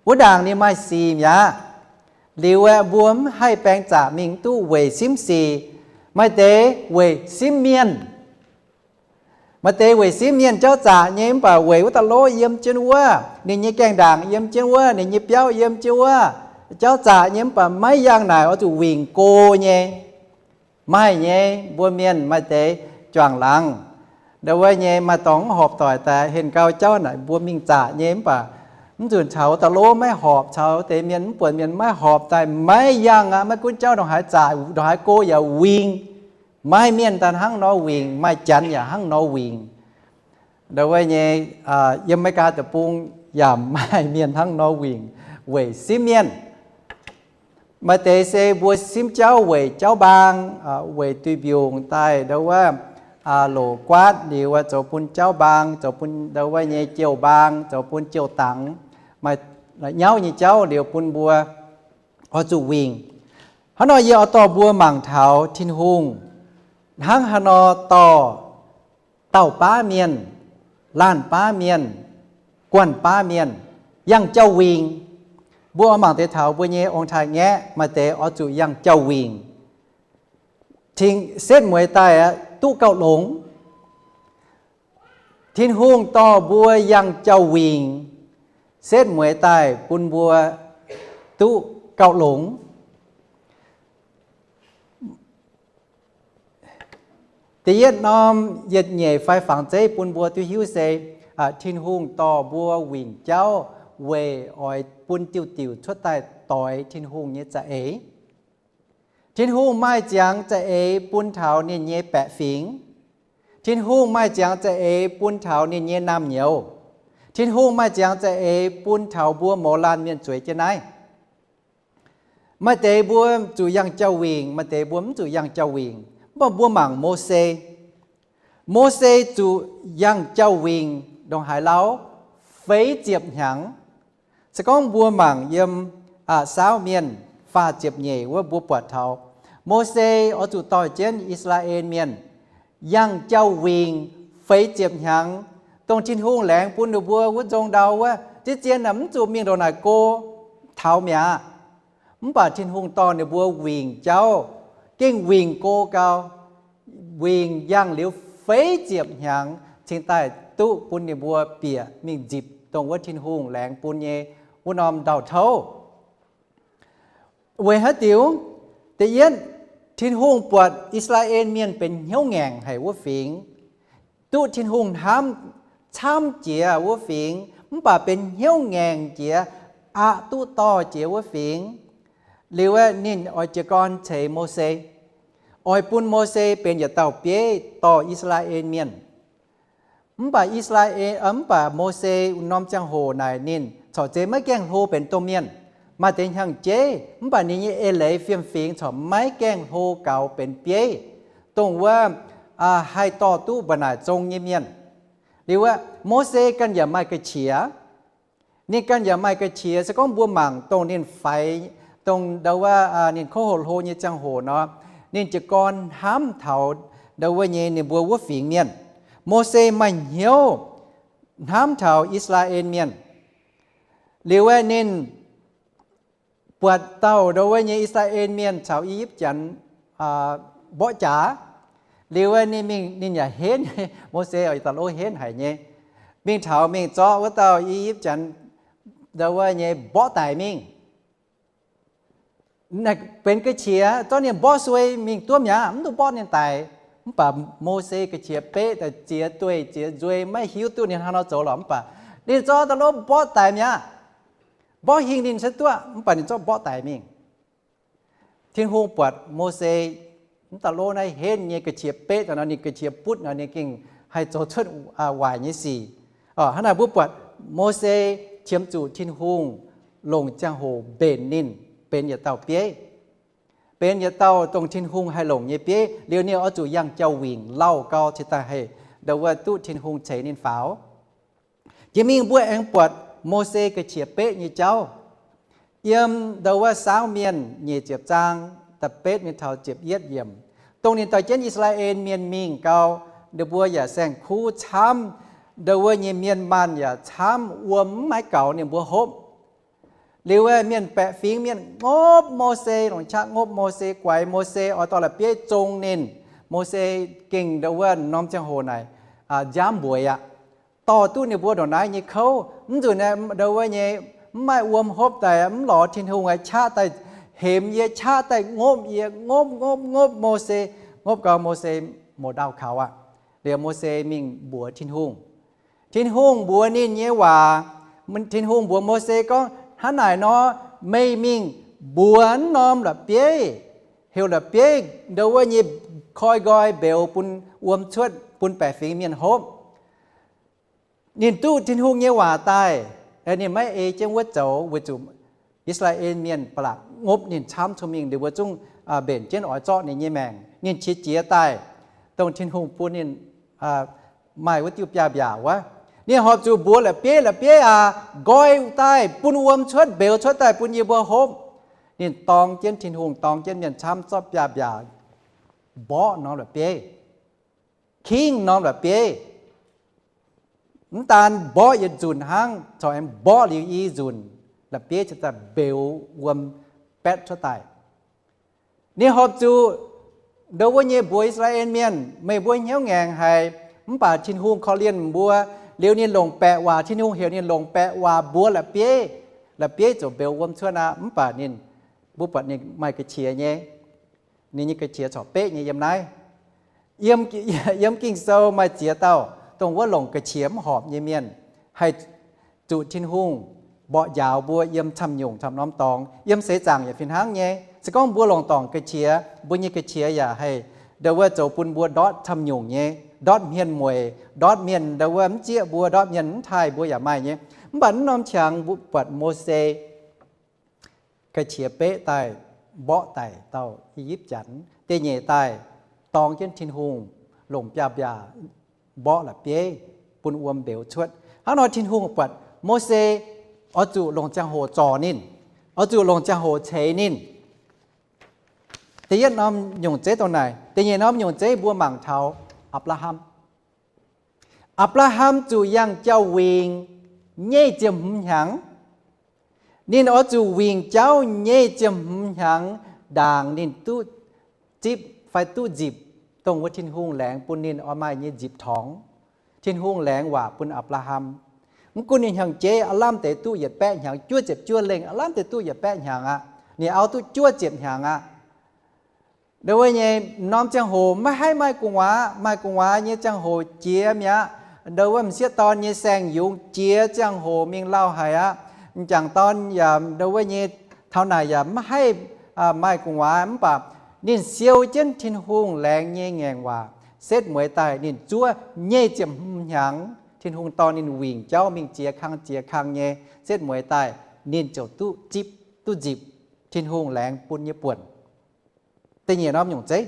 Wuov ndaangc ninh maaih sic mi'aqv. Liuz aeqv, mbuo mv haih baeng zaqc mingh duqv weic simv sic. Maaih deix weic simv mienh. Maaih deix weic simv mienh jauv zaqc nyei, mv baac weic wuov dauh lov yiem jienv wuov, ninh nyei gaengh ndaangc yiem jienv wuov, ninh nyei biauv yiem jienv wuov, Jauv zaqc nyei mv baac maiv yangh naaic oix zuqc wingc go nyei. Maaih nyei, mbuo mienh maaih deix juangc laangz, ndau wuov nyei maaih dorngx mv horpc doic daaih henh gau jauv naaic mbuo mingh zaqc nyei mv baac mv nzunc caux da'lov maiv horpc, caux deix mienh mv buatc mienh maiv horpc daaih maiv yangh aqv. Maiv gunv jauv ndongc haaix zaqc, ndongc haaix go yaac wingc, maaih mienh daaih hnangv nor wingc, maaih janx yaac hnangv nor wingc. Ndau wuov nyei, yiem America deic-bung yaac maaih mienh hnangv nor wingc weic simv mienh. Maaih deix se mbuo simv jauv weic jauv mbaang, weic duih mbiungc daaih ndau wuov loc guaatv liuz zoux bun jauv mbaang, zoux bun ndau wuov nyei jiou mbaang, zoux bun jiou dangx, maaih nyauv nyei jauv liuz bun mbuo oix zuqc wingc. Hnangv nor yie oix dorh mbuo mangc taux Tin-Hungh hnangv haaix nor dorh dauh baav mienh, laanh baav mienh, guanh baav mienh yangh jauv wingc. Mbuo oix mangc deix taux mbuo nyei ong-taaix-ngaeqv maaih deix oix zuqc yangh jauv wingc. Setv mueiz daaih duqv gauh longx. Tin-Hungh dorh mbuo yangh jauv wingc, setv mueiz daaih bun mbuo duqv gauh longx. Da'yietv norm yietc nyeic fai fangx zeiv bun mbuo duqv hiuv se, Tin-Hungh dorh mbuo wingc jauv weic oix bun diuh diuc cuotv daaih doix Tin-Hungh nyei za'eix. Tin-Hungh maaih ziangx za'eix bun taux ninh nyei baeqc fingx. Tin-Hungh maaih ziangx za'eix bun taux ninh nyei naamh nyouz. Tin-Hungh maaih ziangx za'eix bun taux mbuo mouz laanh mienh zueiz jienv naaiv. Maaih deix mbuo zuqc yangh jauv wingc, maaih deix mbuo mv zuqc yangh jauv wingc. Mv baac mbuo mangc Mose. Mose zuqc yangh jauv wingc ndongc haaix lauh? Feix ziepc hnyangx. Se gorngv mbuo mangc yiem Saauv Mienh faah ziepc nyeic wuov mbuo buatc taux Mose oix zuqc dorh jienv I^saa^laa^en Mienh yangh jauv wingc feix ziepc hnyangx, dongh Tin-Hungh laengz bun ninh mbuo wuov nzong ndau wuov. Zien-zien naaic mv zuqc mingh ndongc naaic go taux mi'aqv. Mv baac Tin-Hungh dorh ninh mbuo wingc jauv, gengh wingc go gau, wingc yangh liuz feix ziepc hnyangx cingx daaih duqv bun ninh mbuo bieqc mingh nzipc dongh wuov Tin-Hungh laengz bun nyei wuov norm ndau-touv. Weic haaix diuc? Da'yietv, Tin-Hungh buatc I^saa^laa^en Mienh benx hnyouv ngaengc haic wuov fingx, duqv Tin-Hungh hnamv camv jiex wuov fingx, mv baac benx hnyouv ngaengc jiex, aqc duqv dorh jiex wuov fingx. Liuz aeqv, ninh oix jiez gorn ceix Mose, oix bun Mose benx yietc dauh bieiv dorh I^saa^laa^en Mienh. Mv baac I^saa^laa^en, mv baac Mose norm ziangh hoc naaic ninh corc zeiz maiv gaengh hlo benx domh mienh. Maaih deix hnyangx-jeiv, mv baac ninh nyei eix leiz fiem-fingx corc maiv gaengh hlo gaux benx bieiv, dongh wuov haih dorh duqv mba'naaic zong nyei mienh. Liuz aeqv, Mose ganh yaac maaih ga'qiex. Ninh ganh yaac maaih ga'qiex. Se gorngv mbuo mangc dongh ninh faix, dongh ndau wuov ninh kouv hoc hlo nyei ziangh hoc nor, ninh jiez gorn hnamv taux ndau wuov nyei ninh mbuo wuov fingx mienh. Mose maaih hnyouv hnamv taux I^saa^laa^en Mienh. Liuz aeqv, ninh buatc dauh ndau wuov nyei I^saa^laa^en Mienh caux I^yipv Janx mborqv jaax. Liuz aeqv, ninh mingh, ninh yaac henv, Mose oix da'lov henv haic nyei, mingh taux mingh zorqv wuov dauh I^yipv Janx ndau wuov nyei mborqv daic mingh. Benx ga'qiex zorqv ninh mborqv suei mingh duov mi'aqv, mv duqv mborqv ninh daic. Mv baac Mose ga'qiex beqv daaih ziex dueiv ziex nzuei, maiv hiuv duqv ninh hnangv nor zoux lorqc. Mv baac ninh zorqv da'lov mborqv daic mi'aqv. Mborqv hingh ninh se duqv, mv baac ninh zorqv mborqv daic mingh. Tin-Hungh buatc Mose mv da'lov naaiv henv nyei ga'qiex beqv daaih nor, ninh ga'qiex butv nor, ninh gengh haih zoux cuotv waaic nyei sic. Hnangv naaic mbuo buatc Mose qiemx zuqc Tin-Hungh longc ziangh hoc mbenc ninh benx yietc dauh bieiv, benx yietc dauh dongh Tin-Hungh haih longc nyei bieiv. Liuz ninh oix zuqc yangh jauv wingc lauh gau cingx daaih haih ndau wuov duqv Tin-Hungh ceix ninh faaux. Jiex mingh mbuo aengx buatc Mose ga'qiex beqv nyei jauv. Yiem ndau wuov Saauv Mienh nyeic ziepc zaang da'betv mingh taux ziepc yietv yiemc, dongh ninh dorh jienv I^saa^laa^en Mienh mingh gau, ninh mbuo yaac saeng-kuv camv, ndau wuov nyei mienh maanh yaac camv, wuom mv maiv gaux ninh mbuo hopv. Liuz aeqv, mienh baeqc fingx mienh ngopv Mose, longc qaqv ngopv Mose, guaix Mose, oix dorh la'bieiv zong ninh. Mose gengh ndau wuov norm ziangh hoc naaic nziaamv mbueiz aqv. Dorh duqv ninh mbuo ndongc naaiv nyei kouv, mv nzunc ndau wuov nyei Mv maaih wuom hopv daaih, mv lorz Tin-Hungh aeqv, qaqv daaih hemx yie, qaqv daaih ngopv yie, ngopv, ngopv, ngopv Mose, ngopv gau Mose mouz ndaauh kaux aqv. Liuz Mose mingh mbuox Tin-Hungh. Tin-Hungh mbuox ninh nyei waac, Tin-Hungh mbuox Mose gorngv, hnangv naaic nor, meih mingh mbuox norm la'bieiv, heuc la'bieiv ndo wuov nyei koi nqoi mbeux bun wuom cuotv bun baeqc fingx mienh hopv. Ninh duqv Tin-Hungh nyei waac daaih, ninh maiv ei jienv wuov zoux weic zuqc I^saa^laa^en Mienh ba'laqc ngopv ninh camv cong-mengh, ninh mbuo zungv mbenc jienv oix zorqv ninh nyei maengc. Ninh qiex jiez daaih, dongh Tin-Hungh bun ninh maaih wuov diuh biaav-mbiaac wuov. Ninh horpc zuqc mbuox la'bieiv, la'bieiv aac, nqoi daaih bun wuom cuotv, mbeux cuotv daaih bun yie mbuo hopv. Ninh dorng jienv Tin-Hungh, dorng jienv mienh camv zorqv biaav-mbiaac mborqv norm la'bieiv, kingv norm la'bieiv. Mv daan mborqv yietc nzunc hnangv, corc aengx mborqv liuz i nzunc, la'bieiv ziouc daaih mbeux wuom baetv cuotv daaih. Ninh horpc zuqc ndo wuov nyei mbuox I^saa^laa^en Mienh, meih mbuo hnyouv ngaengc haic, mv baac Tin-Hungh korv-lienh mbuo. Liuz ninh longc baeqc waac, Tin-Hungh heuc ninh longc baeqc waac mbuox la'bieiv, la'bieiv ziouc mbeux wuom cuotv aqv. Mv baac ninh, mbuo buatc ninh maaih ga'qiex nyei. Ninh nyei ga'qiex corc beqv nyei yiem naaiv. Yiem, yiem Ging-Sou maaih ziex dauh dongh wuov longc ga'qiex mv horpc nyei mienh, haih zuqc Tin-Hungh mborqv njaaux mbuo yiem camv nyungc camv norm dorngx. Yiem seix zaangc yaac fih hnangv nyei. Se gorngv mbuo longc dorngc ga'qiex, mbuo nyei ga'qiex yaac haih ndo wuov zoux bun mbuo ndortv camv nyungc nyei, ndortv hmien mueic, ndortv mienh ndo wuov mv zieqv mbuo, ndortv mienh mv taaih mbuo yaac maaih nyei. Mv baac mv norm qangx mbuo buatc Mose ga'qiex beqv daaih mborqv daic dauh I^yipv Janx. Da'nyeic daaih dorng jienv Tin-Hungh longc biaav-mbiaac mborqv la'bieiv bun wuom mbeux cuotv. Hnangv nor Tin-Hungh buatc Mose oix zuqc longc ziangh hoc zorc ninh, oix zuqc longc ziangh hoc ceix ninh. Da'yietv norm nyungc zeiv dongh naaic. Da'nyeic norm nyungc zeiv mbuo mangc taux Apc^laa^ham. Apc^laa^ham zuqc yangh jauv-wingc nyeic ziepc hmz hnyangx. Ninh oix zuqc wingc jauv nyeic ziepc hmz hnyangx ndaangc ninh duqv zipv fai duqv nzipc dongh wuov Tin-Hungh laengz bun ninh oix maaih nyei nzipc torngx. Tin-Hungh laengz waac bun Apc^laa^ham. Mv gunv ninh hnyangx-jeiv aav lamh deix duqv yietc baeqv hnyangx, juov ziepc juov lengh aav lamh deix duqv yietc baeqv hnyangx aqv. Ninh auv duqv juov ziepc hnyangx aqv. Ndo wuov nyei norm ziangh hoc maiv haih maaih gu'nguaaz, maaih gu'nguaaz nyei ziangh hoc jiex mi'aqv. Ndo wuov m'sieqv dorn nyei saeng-yungz jiex ziangh hoc mingh lauh haic aqv. M'jangc dorn yaac ndo wuov nyei taux naaic yaac maiv haih maaih gu'nguaaz, mv baac ninh siou jienv Tin-Hungh laengz nyei ngaengc waac setv mueiz daaih. Ninh zuov nyeic ziepc hmz hnyangx, Tin-Hungh dorh ninh wingc jauv mingh ziex kang ziex kang nyei setv mueiz daaih, ninh ziouc duqv zipv duqv nzipc Tin-Hungh laengz bun nyei buonc. Da'nyeic norm nyungc zeiv.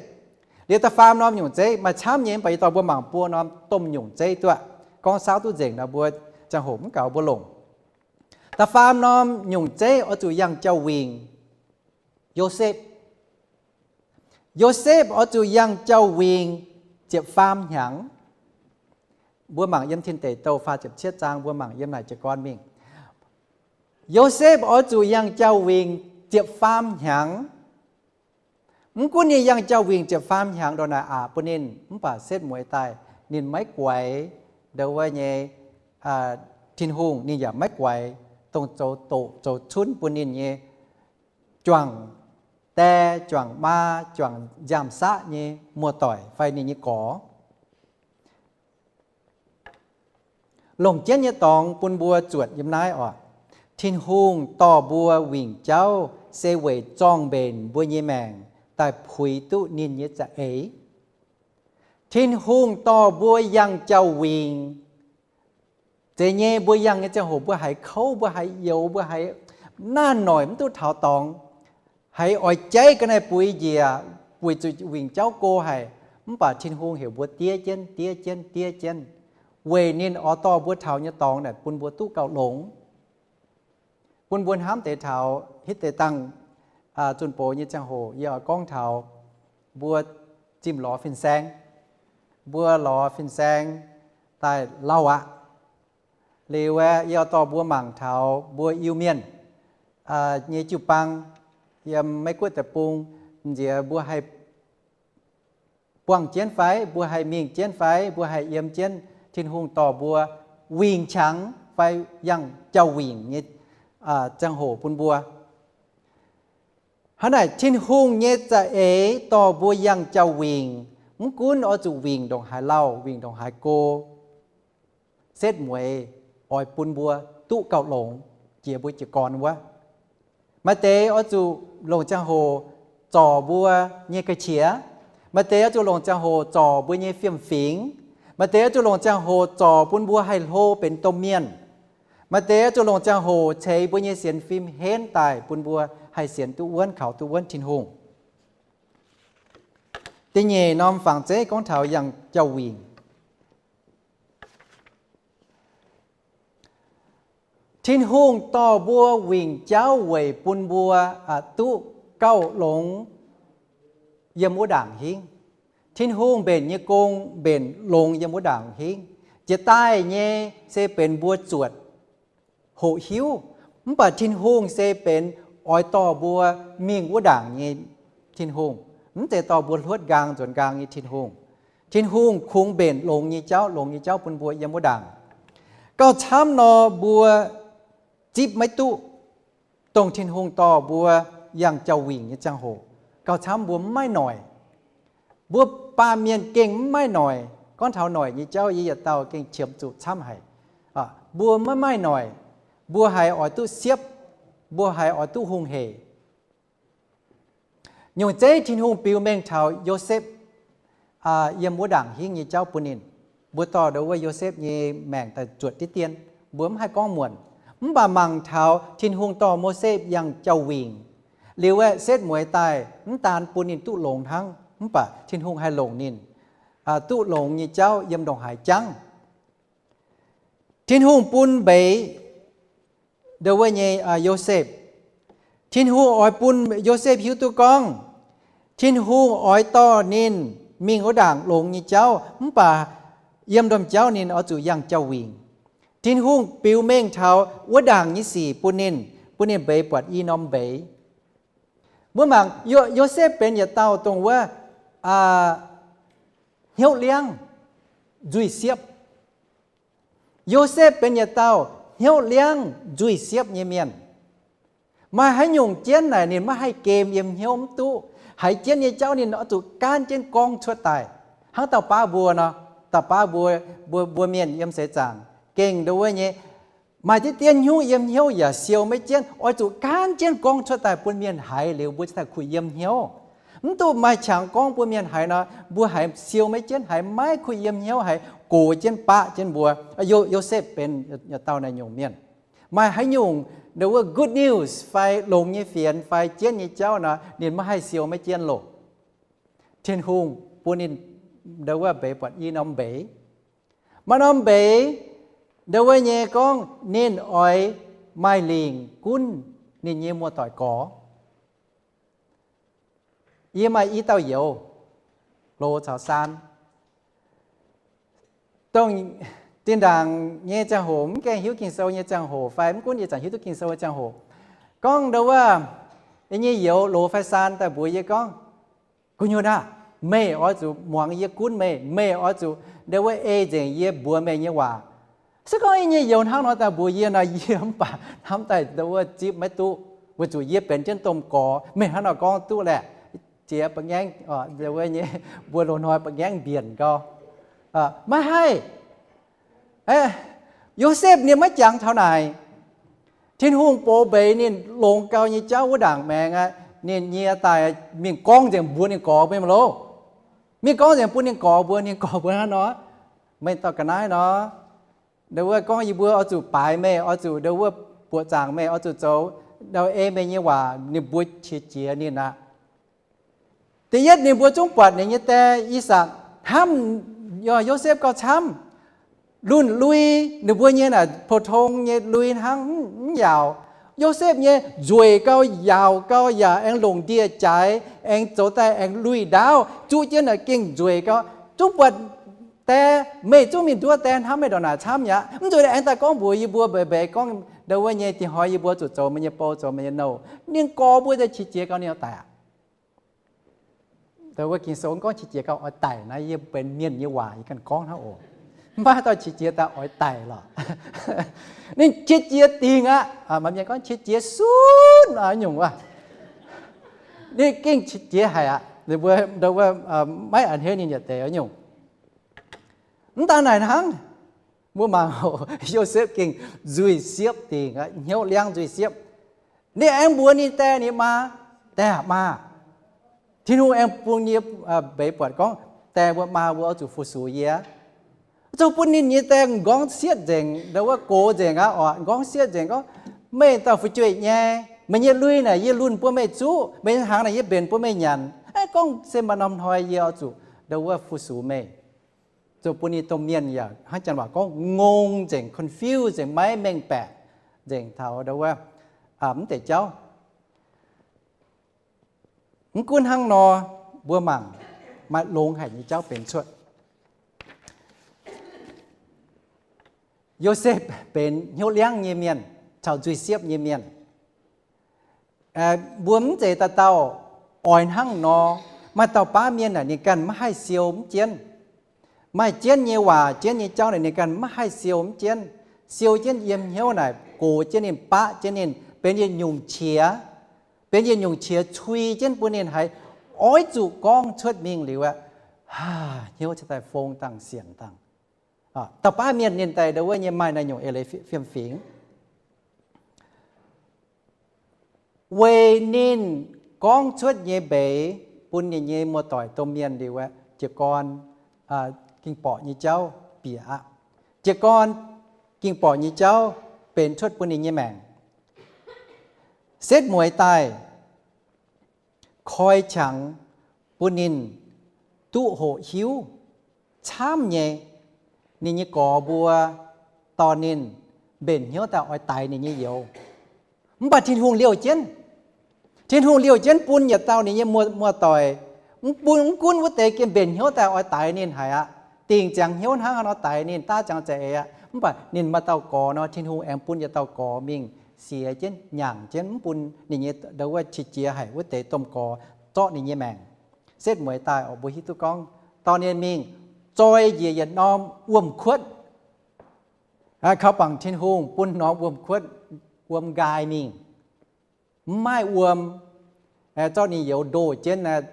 Liuz da'faam norm nyungc zeiv maaih camv nyei, mv baac yie dorh mbuo mangc buo norm domh nyungc zeiv duqv. Gorngv saauv duqv nzengc nor mbuo ziangh hoc mv gaux mbuo longc. Da'faam norm nyungc zeiv oix zuqc yangh jauv-wingc. Yosepv. Yosepv oix zuqc yangh jauv-wingc ziepc faam hnyangx. Mbuo mangc yiem Tin Deic Douh faah ziepc cietv zaang, mbuo mangc yiem naaic jiez gorn mingh. Yosepv oix zuqc yangh jauv-wingc ziepc faam hnyangx. Mv gunv ninh yangh jauv-wingc ziepc faam hnyangx ndongc naaic aqc bun ninh, mv baac setv mueiz daaih ninh maiv guaix ndo wuov nyei Tin-Hungh, ninh yaac maiv guaix dongh zoux doqc zoux cunv bun ninh nyei juangc die, juangc maa, juangc nziaamv-saqv nyei muoz-doic fai ninh nyei gorx. Longc jienv nyei dorngx bun mbuo zuotc yiem naaiv oc. Tin-Hungh dorh mbuo wingc jauv se weic zorng-mbenc mbuo nyei maengc daaih puix duqv ninh nyei za'eix. Tin-Hungh dorh mbuo yangh jauv-wingc. Zeiz nyei, mbuo yangh nyei ziangh hoc mbuo haiz kouv, mbuo haiz youx, mbuo haiz naanh noic mv duqv taux dorngx, haiz oix jaiv ga'naaiv buix njiec, weic zuqc wingc jauv go haic. Mv baac Tin-Hungh heuc mbuo diev jienv, diev jienv, diev jienv, weic ninh oix dorh mbuo taux nyei dorngx naaic bun mbuo duqv gauh longx. Bun mbuo hnamv deix taux hitv deix dangh zunh box nyei ziangh hoc yie oix gorngv taux mbuo zimh lorz fin-saeng. Mbuo lorz fin-saeng daaih lauh aqv. Liuz aeqv, yie oix dorh mbuo mangc taux mbuo Iu-Mienh nyei jiu-baang yiem Meiv Guoqv deic-bung, nziex mbuo haih buangh jienv fai, mbuo haih mingh jienv fai, mbuo haih yiem jienv Tin-Hungh dorh mbuo wingh qangx fai yangh jauv-wingc nyei ziangh hoc bun mbuo. Hnangv naaic Tin-Hungh nyei za'eix dorh mbuo yangh jauv-wingc. Mv gunv oix zuqc wingc ndongc haaix lauh, wingc ndongc haaix go, setv mueiz oix bun mbuo duqv gauh longx, jiex mbuo jiez gorn wuov. Maaih deix oix zuqc longc ziangh hoc zorc mbuo nyei ga'qiex. Maaih deix oix zuqc longc ziangh hoc zorc mbuo nyei fiem-fingx. Maaih deix oix zuqc longc ziangh hoc zorc bun mbuo haih hlo benx domh mienh. Maaih deix oix zuqc longc ziangh hoc ceix mbuo nyei sienx fim henv daaih bun mbuo haih sienx duqv wuonv, kaux duqv wuonv Tin-Hungh. Da'nyeic norm fangx zeiv gorngv taux yangh jauv-wingc. Tin-Hungh dorh mbuo wingc jauv weic bun mbuo duqv gauh longx yiem wuov ndaangc hingv. Tin-Hungh mbenc nyei gong mbenc longx yiem wuov ndaangc hingv. Jiex daaih nyei se benx mbuo zuotc hoqc hiuv, mv baac Tin-Hungh se benx oix dorh mbuo mingh wuov ndaangc nyei Tin-Hungh, mv zeiz dorh mbuo hluotv nqaang nzuonx nqaang nyei Tin-Hungh. Tin-Hungh kungx mbenc longx nyei jauv, longx nyei jauv bun mbuo yiem wuov ndaangc. Gauh camv nor mbuo zipv maiv duqv dongh Tin-Hungh dorh mbuo yangh jauv-wingc nyei ziangh hoc. Gauh camv mbuo mv maaih noic. Mbuo baamh mienh gengh mv maaih noic. Gorngv taux noic nyei jauv yie yietc dauh gengh qiemx zuqc camv haic. Mbuo maiv maaih noic. Mbuo haiz oix duqv siepv, mbuo haiz oix duqv hungh hec. Nyungc zeiv Tin-Hungh biux mengh taux Yosepv yiem wuov ndaangc hingv nyei jauv bun ninh. Mbuo dorh ndau wuov Yosepv nyei maengc daaih zuotc diqv dien, mbuo mv haih gorngv muonc. Mv baac mangc taux Tin-Hungh dorh Mose yangh jauv-wingc liuz aeqv, setv mueiz daaih mv daan bun ninh duqv longx hnangv, mv baac Tin-Hungh haih longc ninh duqv longx nyei jauv yiem ndongc haaix jangv. Tin-Hungh bun mbeix ndau wuov nyei Yosepv. Tin-Hungh oix bun Yosepv hiuv duqv gorngv Tin-Hungh oix dorh ninh mingh wuov ndaangc longx nyei jauv, mv baac yiem ndorm jauv ninh oix zuqc yangh jauv-wingc. Tin-Hungh biux mengh taux wuov ndaangc nyei sic bun ninh, bun ninh mbeix buatc i norm mbeix. Mbuo mangc Yosepv benx yietc dauh dongh wuov hnyouv liangv, nzuih siepv. Yosepv benx yietc dauh hnyouv liangv, nzuih siepv nyei mienh. Maaih haaix nyungc jienv naaic ninh maiv haih gem yiem hnyouv mv duqv. Haiz jienv nyei jauv ninh oix zuqc gaanv jienv gorngv cuotv daaih. Hnangv dauh baav mbuo nor, dauh baav mbuo, mbuo, mbuo mienh yiem seix zaangc gengh ndau wuov nyei, maaih diqv dien nyungc yiem hnyouv yaac siou maiv jienv, oix zuqc gaanv jienv gorngv cuotv daaih bun mienh haiz liuz mbuo cingx daaih kuh yiem hnyouv. Mv duqv maaih qangx gorngv bun mienh haiz nor, mbuo haiz siou maiv jienv, haiz maiv kuh yiem hnyouv, haiz gox jienv baqv jienv mbuo. Yosepv benx yietc dauh naaiv nyungc mienh. Maaih haaix nyungc ndau wuov good news fai longx nyei fienx fai jienv nyei jauv nor, ninh maiv haih siou maiv jienv loh. Tin-Hungh bun ninh ndau wuov mbeix buatc i norm mbeix. Maaih norm mbeix ndau wuov nyei gorngv ninh oix maaih lingc gunv ninh nyei muoz-doic gorx. Yie maaih i dauh youz, loz caux saan. Dongh zinh ndaangc nyei ziangh hoc, mv gaengh hiuv Ging-Sou nyei ziangh hoc fai mv gunv ih zanc hiuv duqv Ging-Sou nyei ziangh hoc, gorngv ndau wuov, yie nyei youz loz fai saan daaih mbuox yie gorngv, Gu'nyuoz aah! Meih oix zuqc muangx yie gunv meih. Meih oix zuqc ndau wuov ei nzengc yie mbuox meih nyei waac. Se gorngv yie nyei youz hnangv nor daaih mbuox yie nor, yie mv baac hnamv daaih ndau wuov zipv maiv duqv, weic zuqc yie benx jienv domh gorx. Meih hnangv nor gorngv duqv laeh, ziex ba'ngaengv, ndau wuov nyei, mbuo loz-hnoi ba'ngaengv mbienc gau. Maiv haih. Yosepv ninh maiv jangx taux naaic. Tin-Hungh box mbeix ninh longx gau nyei jauv wuov ndaangc maengx aqv, ninh nyie daaih mingh gorngv nzengc mbuox ninh gorx mbuo nyei loh. Mingh gorngv nzengc bun ninh gorx mbuox, ninh gorx mbuox hnangv nor, meih dauh ga'naaiv nor, ndau wuov gorngv yie mbuo oix zuqc baaix meih, oix zuqc ndau wuov buoqc zaangc meih, oix zuqc zoux ndau ei meih nyei waac, ninh mbuo qiex jiez ninh aqv. Da'yietv ninh mbuo zungv buatc ninh nyei die I^sakc hnamv Yosepv gauh camv. Lunh lui, ninh mbuo nyei naaic pou-tong nyei lui hnangv, mv yaauc. Yosepv nyei nzueic gau, yaauc gau, yaac aengx longc ndie-jaaix, aengx zoux daaih aengx luih ndaauv, zuqv jienv naaic gengh nzueic gau. Zungv buatc die, meih zungv mingh nduov die hnamv meih ndongc naaic camv mi'aqv. Mv nzueic aengx daaih gorngv mbuox yie mbuo mbeix gorngv ndau wuov nyei, diex hnoi yie mbuo zuqc zoux meih nyei bou, zoux meih nyei nouh. Ninh gorx mbuo za'gengh qiex jiez gau ninh daic aqv. Ndau wuov Ging-Sou gorngv qiex jiez gau oix daic naaiv, yie benx mienh nyei waac yie ganh gorngv hnangv oc. Maiv dauh qiex jiez daaih oix daic lorqc. Ninh qiex jiez dingc aqv. Maaih mienh gorngv qiex jiez sunv nyungc wuov. Ninh gengh qiex jiez haic aqv. Mbuo, mbuo maiv a'hneiv ninh yietc deix nyungc. Mv daan naaic hnangv, mbuo mangc Yosepv gengh nzuih siepv dingc, hnyouv liangv nzuih siepv. Ninh aengx mbuox ninh die ninh maa, Die maa, Tin-Hungh aengx bun yie mbeix buatc gorngv die mbuo maa mbuo oix zuqc fu-sux yie. Zoux bun ninh nyei die m'nqorngv siepv nzengc, ndau wuov gox nzengc aqv oc, m'nqorngv siepv nzengc gorngv, Meih dauh fu'jueiv nyei, meih nyei lui naaic yie lunh bun meih zuqv, meih nyei hnaangx naaic yie mbenc bun meih nyanc. Aeqv, gorngv se maaih norm hnoi yie oix zuqc ndau wuov fu-sux meih. Zoux bun ninh domh mienh yaac hnangv janx waac gorngv ngong nzengc, confuse nzengc, maiv mengh baeqc nzengc taux ndau wuov mv deix jauv. Mv gunv hnangv nor, mbuo mangc maaih longx haic nyei jauv benx cuotv. Yosepv benx hnyouv liangv nyei mienh caux nzuih siepv nyei mienh. Mbuo mv zeiz dauh dauh oix hnangv nor. Maaih dauh baav mienh naaic ninh ganh maiv haih siou mv jienv. Maaih jienv nyei waac, jienv nyei jauv naaic ninh ganh maiv haih siou mv jienv. Siou jienv yiem hnyouv naaic gox jienv ninh, baqv jienv ninh, benx yietc nyungc qiex, benx yietc nyungc qiex cui jienv bun ninh haiz oix zuqc gorngv cuotv mingh liuz aqv, hnyouv cingx daaih fong dangh sienc dangh. Dauh baav mienh ninh daaih ndau wuov nyei maaih naaiv nyungc eix leiz fiem-fingx. Weic ninh gorngv cuotv nyei mbeix bun ninh nyei muoz-doic domh mienh liuz aqv, jiez gorn ging-borqc nyei jauv bieqc aqv. Jiez gorn ging-borqc nyei jauv benx cuotv bun ninh nyei maengc. Setv mueiz daaih koi qangx bun ninh duqv hoqc hiuv camv nyei ninh nyei gorx mbuo dorh ninh mbenc hnyouv daaih oix daix ninh nyei youz. Mv baac Tin-Hungh liouh jienv. Tin-Hungh liouh jienv bun yietc dauh ninh nyei muoz-doic, mv gunv wuov deix gengh mbenc hnyouv daaih oix daix ninh haic aqv. Dingc ziangx hnyouv hnangv haaix nor daix ninh, daav ziangx za'eix aqv. Mv baac ninh maaih dauh gorx nor, Tin-Hungh aengx bun yietc dauh gorx mingh siex jienv, nyaangc jienv, mv bun ninh nyei ndau wuov qiex jiez haic wuov deix domh gorx zorqv ninh nyei maengc. Setv mueiz daaih oc, mbuo hiuv duqv gorngv dorh ninh mingh zoi njiec yietc norm wuom-kuotv. Kaux bangc Tin-Hungh bun norm wuom-kuotv wuom nqaai mingh. Mv maaih wuom, zorqv ninh youz ndoh jienv,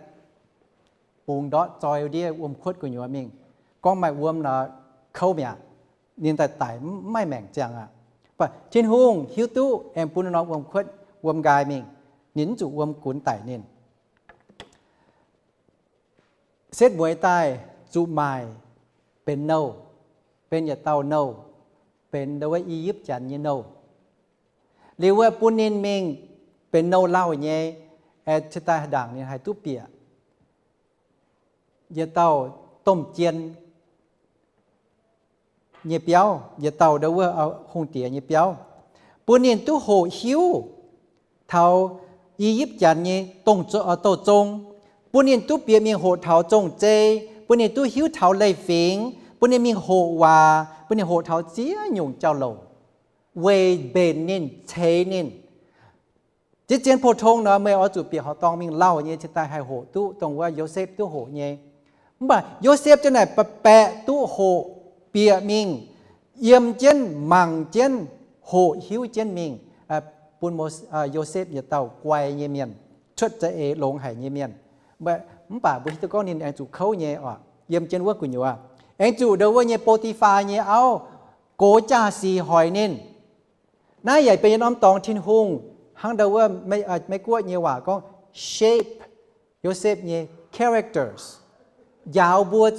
bungx ndortv zoi ndiev wuom-kuotv gu'nyuoz mingh. Gorngv maaih wuom nor kouv mi'aqv, ninh daaih daic mv maaih maengc ziangh aqv. Mv baac Tin-Hungh hiuv duqv aengx bun norm wuom-kuotv wuom nqaai mingh, ninh mv zuqc wuom gunx daic ninh. Setv mueiz daaih zuqc maaic benx nouh, benx yietc dauh nouh, benx ndau wuov I^yipv Janx nyei nouh. Liuz wuov bun ninh mingh benx nouh lauh nyei, cingx daaih ndaangc ninh haih duqv bieqc yietc dauh domh jien nyei biauv, yietc dauh ndau wuov hungh diex nyei biauv, bun ninh duqv hoqc hiuv taux I^yipv Janx nyei douh zong, bun ninh duqv bieqc mingh hoqc taux zong-zei, bun ninh duqv hiuv taux leiz-fingx, bun ninh mingh hoqc waac, bun ninh hoqc taux ziex nyungc jauv-louc weic mbenc ninh, ceix ninh. Ziex zien pou-tong nor meih oix zuqc bieqc horqc dorngh mingh lauh nyei cingx daaih haih hoqc duqv dongh wuov Yosepv duqv hoqc nyei. Mv baac Yosepv jienv naaic baeqc baeqc duqv hoqc, bieqc mingh, yiem jienv, mangc jienv, hoqc hiuv jienv mingh, bun Yosepv yietc dauh guai nyei mienh, cuotv za'eix longx haic nyei mienh. Mv baac mbuo hiuv duqv gorngv ninh aengx zuqc kouv nyei oc, yiem jienv wuov gu'nyuoz. Aengx zuqc ndau wuov nyei Bo^ti^faa nyei auv gox jaa-sic hoic ninh. Naaiv yaac benx yietc norm dorngx Tin-Hungh hnangv ndau wuov Meiv-Guoqv nyei waac gorngv shape Yosepv nyei characters, njaaux mbuo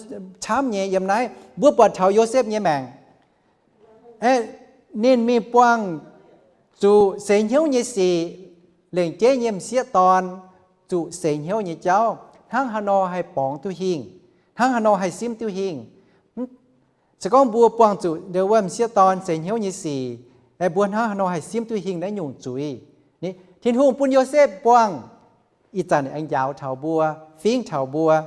camv nyei yiem naaiv. Mbuo buatc taux Yosepv nyei maengc, ninh mingh buangh zuqc seix hnyouv nyei sic, lengc jeiv nyei m'sieqv dorn zuqc seix hnyouv nyei jauv, hnangv haaix nor haih borngz duqv hingh, hnangv haaix nor haih simv duqv hingh. Se gorngv mbuo buangh zuqc ndau wuov m'sieqv dorn seix hnyouv nyei sic, mbuo hnangv haaix nor haih simv duqv hingh naaiv nyungc zuiz? Tin-Hungh bun Yosepv buangh, ih zanc aengx njaaux taux mbuo, fingv taux mbuo.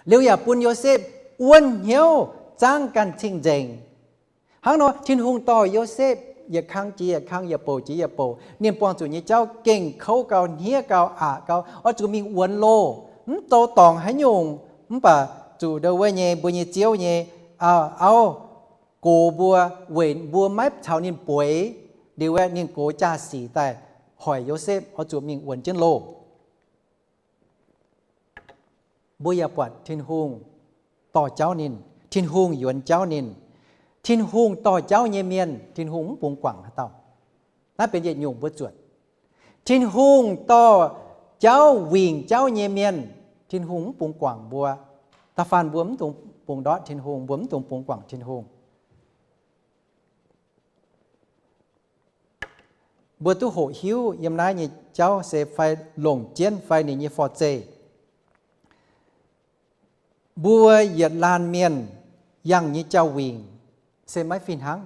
Liuz yaac bun Yosepv wuonv hnyouv zaangv ganh cing-nzengc. Hnangv nor Tin-Hungh dorh Yosepv yietc kang jiex yietc kang, yietc bouc jiex yietc bouc, ninh buangh zuqc nyei jauv gengh kouv gau, hniev gau, aqc gau, oix zuqc mingh wuonx loh. Mv zoux dorngc haaix nyungc, mv baac zuqc ndau wuov nyei mbuo nyei Ziouv nyei auv gox mbuo, weic mbuo maiv caux ninh bueix. Liuz aeqv, ninh gox jaa-sic daaih hoic Yosepv oix zuqc mingh wuonx jienv loh. Mbuo yaac buatc Tin-Hungh dorh jauv ninh, Tin-Hungh yuonx jauv ninh. Tin-Hungh dorh jauv nyei mienh, Tin-Hungh mv bungx guangc haaix dauh. Naaiv benx yietc nyungc mbuo zuotc. Tin-Hungh dorh jauv wingc jauv nyei mienh, Tin-Hungh mv bungx guangc mbuo. Da'faanh mbuo mv dungx bungx ndortv Tin-Hungh, mbuo mv dungx bungx guangc Tin-Hungh. Mbuo duqv hoqc hiuv yiem naaiv nyei jauv se fai longc jienv fai ninh nyei forv-zeih. Mbuo yietc laanh mienh yangh nyei jauv-wingc se maiv fih hnangv.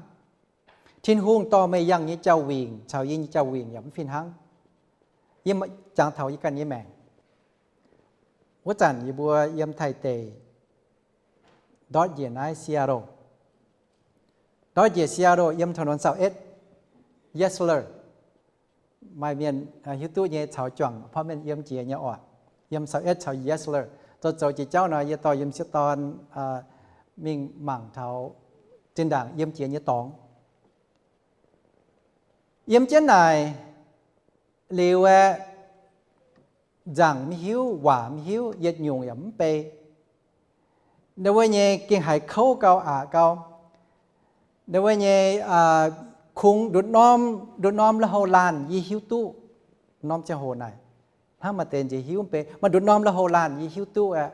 Tin-Hungh dorh meih yangh nyei jauv-wingc caux yie nyei jauv-wingc yaac mv fih hnangv. Yie jangx taux yie ganh nyei maengc. Wuov zanc yie mbuo yiem Taiv deic ndortv njiec naaiv Seattle. Ndortv njiec Seattle yiem ถนนเสาเอ็ด, Yesler. Maaih mienh hiuv duqv nyei caux juangc เพราะ mienh yiem jiex nyei oc. Yiem เสาเอ็ด caux Yesler zoux zoux jiex jauv nor, yie dorh yiem sieqv dorn mingh mangc taux zinh ndaangc yiem jiex nyei dorngx. Yiem jienv naaic liuz aeqv, nzaangc mv hiuv, waac mv hiuv, yietc nyungc yaac mv bei. Ndau wuov nyei gengh haiz kouv gau, aqc gau. Ndau wuov nyei kungx ndutv norm, ndutv norm lui-houx laanh yie hiuv duqv norm ziangh hoc naaic. Hnangv maaih deix nziex hiuv mv bei, maaih ndutv norm lui-houx laanh yie hiuv duqv aeqv,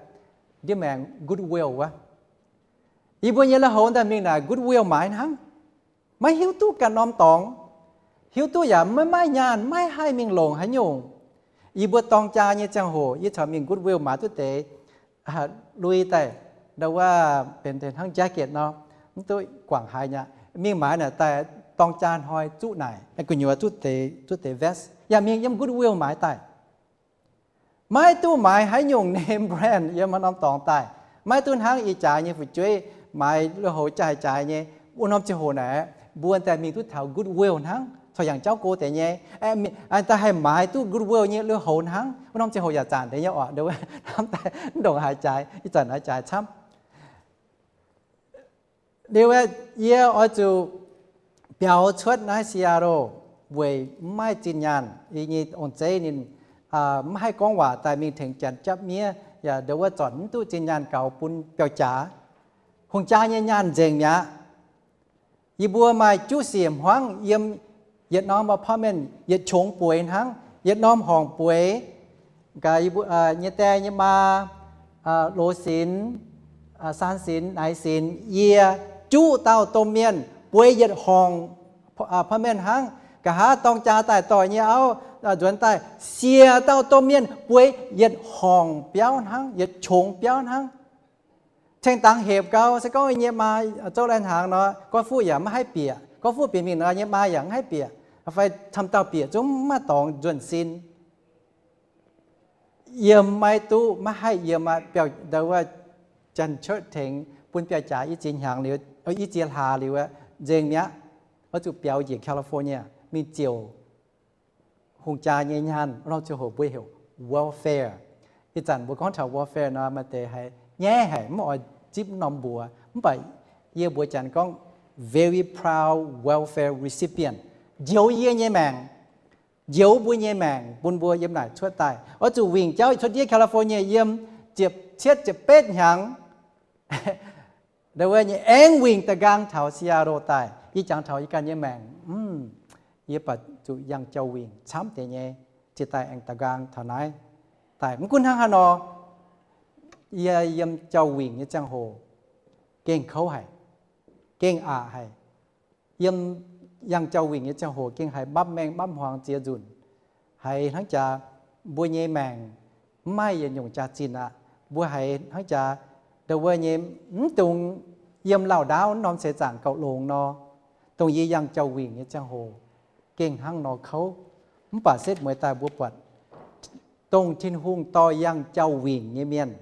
ndiev maengx Goodwill wuov. Yie mbuo nyei lui-houx daaih mingh naaic Goodwill maaiz hnangv. Maiv hiuv duqv ganh norm dorngx. Hiuv duqv yaac maiv maaih nyaanh, maiv haih mingh longc haaix nyungc. Yie mbuo dorng jaa nyei ziangh hoc yie caux mingh Goodwill maaiz duqv deix lui daaih, ndau wuov benx deix hnangv jacket nor, mv duqv guangc haaix nyungc. Mingh maaiz naaic daaih dorng jaa hnoi zuqv naaic gu'nyuoz zuqv deix, zuqv deix vest yaac mingh yiem Goodwill maaiz daaih. Maiv duqv maaiz haaix nyungc name brand yiem haaix norm dorngx daaih. Maiv duqv hnangv ih jaax nyei fu'jueiv maaiz lui-houx jaaix-jaaix nyei. Wuov norm ziangh hoc naaic mbuo daaih mingh duqv taux Goodwill hnangv, corc yangh jauv go deix nyei. Daaih haih maaiz duqv Goodwill nyei lui-houx hnangv. Wuov norm ziangh hoc yaac zanc deix nyei oc, ndongc haaix jaaix, ih zanc haaix jaaix camv. Liuz aeqv, yie oix zuqc biaux cuotv naaiv Seattle weic mv maaih zinh nyaanh. Yie nyei ong-zeiv ninh mv haih gorngv waac daaih mingh tengx janx japv miev, yaac ndau wuov zornc mv duqv zinh nyaanh gaux bun biauv-jaax. Hungh jaa nyei nyaanh nzengc mi'aqv. Yie mbuo maaih juqv siec hmuangv yiem yietc norm apartment, yietc qongx bueix hnangv, yietc norm horngc bueix. Gaax yie mbuo nyei die nyei maa, loz sinx, saan sinx, naaic sinx, yie juqv dauh domh mienh bueix yietc horngc apartment hnangv. Nqa'haav dorng jaa daaih doic nyei auv nzuonx daaih, siec dauh domh mienh bueix yietc horngc biauv hnangv, yietc qongx biauv hnangv. Ceng dangx hepc gau, se gorngv nyei maa zouv lai hnaangx nor, gorngv fuqv yaac maiv haih bieqc. Gorngv fuqv bieqc mingh nor, nyei maa yaac maiv haih bieqc. Fai camv dauh bieqc zungv maiv maaih dorngx nzuonx sin. Yiem maiv duqv, maiv haih yiem aqv. Biauv ndau wuov janx cuotv tengx bun biauv-jaax i ziex hnyangx liuz, i ziex hlaax liuz aeqv, nzengc mi'aqv. Oix zuqc biaux njiec California mingh ziouc hungh jaa nyei nyaanh. Wuov norm ziangh hoc mbuo heuc welfare. Ih zanc mbuo gorngv taux welfare nor, maaih deix haiz nyaiv haic, mv oix zipv norm mbuox. Mv baac yie mbuox janx gorngv very proud welfare recipient. Njoux yie nyei maengc, njoux mbuo nyei maengc bun mbuo yiem naaic cuotv daaih. Oix zuqc wingc jauv cuotv ndiev California yiem ziepc cietv ziepc betv hnyangx. Ndau wuov nyei aengx wingc da'nqaang taux Seattle daaih. Yie jangx taux yie ganh nyei maengc, yie baac zuqc yangh jauv-wingc camv deix nyei, ziouc daaih aengx da'nqaang taux naaiv daaih. Mv gunv hnangv haaix nor, yie yiem jauv-wingc nyei ziangh hoc gengh kouv haic, gengh aqc haic. Yiem yangh jauv-wingc nyei ziangh hoc gengh haiz mbapv maengh mbapv hmuangx ziex nzunc. Haiz hnangv jaax mbuo nyei maengc mv maaih yietc nyungc jaax-zinh aqv. Mbuo haiz hnangv jaax ndau wuov nyei mv dungx yiem lauh ndaauv norm seix zaangc gauh longx nor. Dongh yie yangh jauv-wingc nyei ziangh hoc gengh hnangv nor kouv. Mv baac setv mueiz daaih mbuo buatc dongh Tin-Hungh dorh yangh jauv-wingc nyei mienh,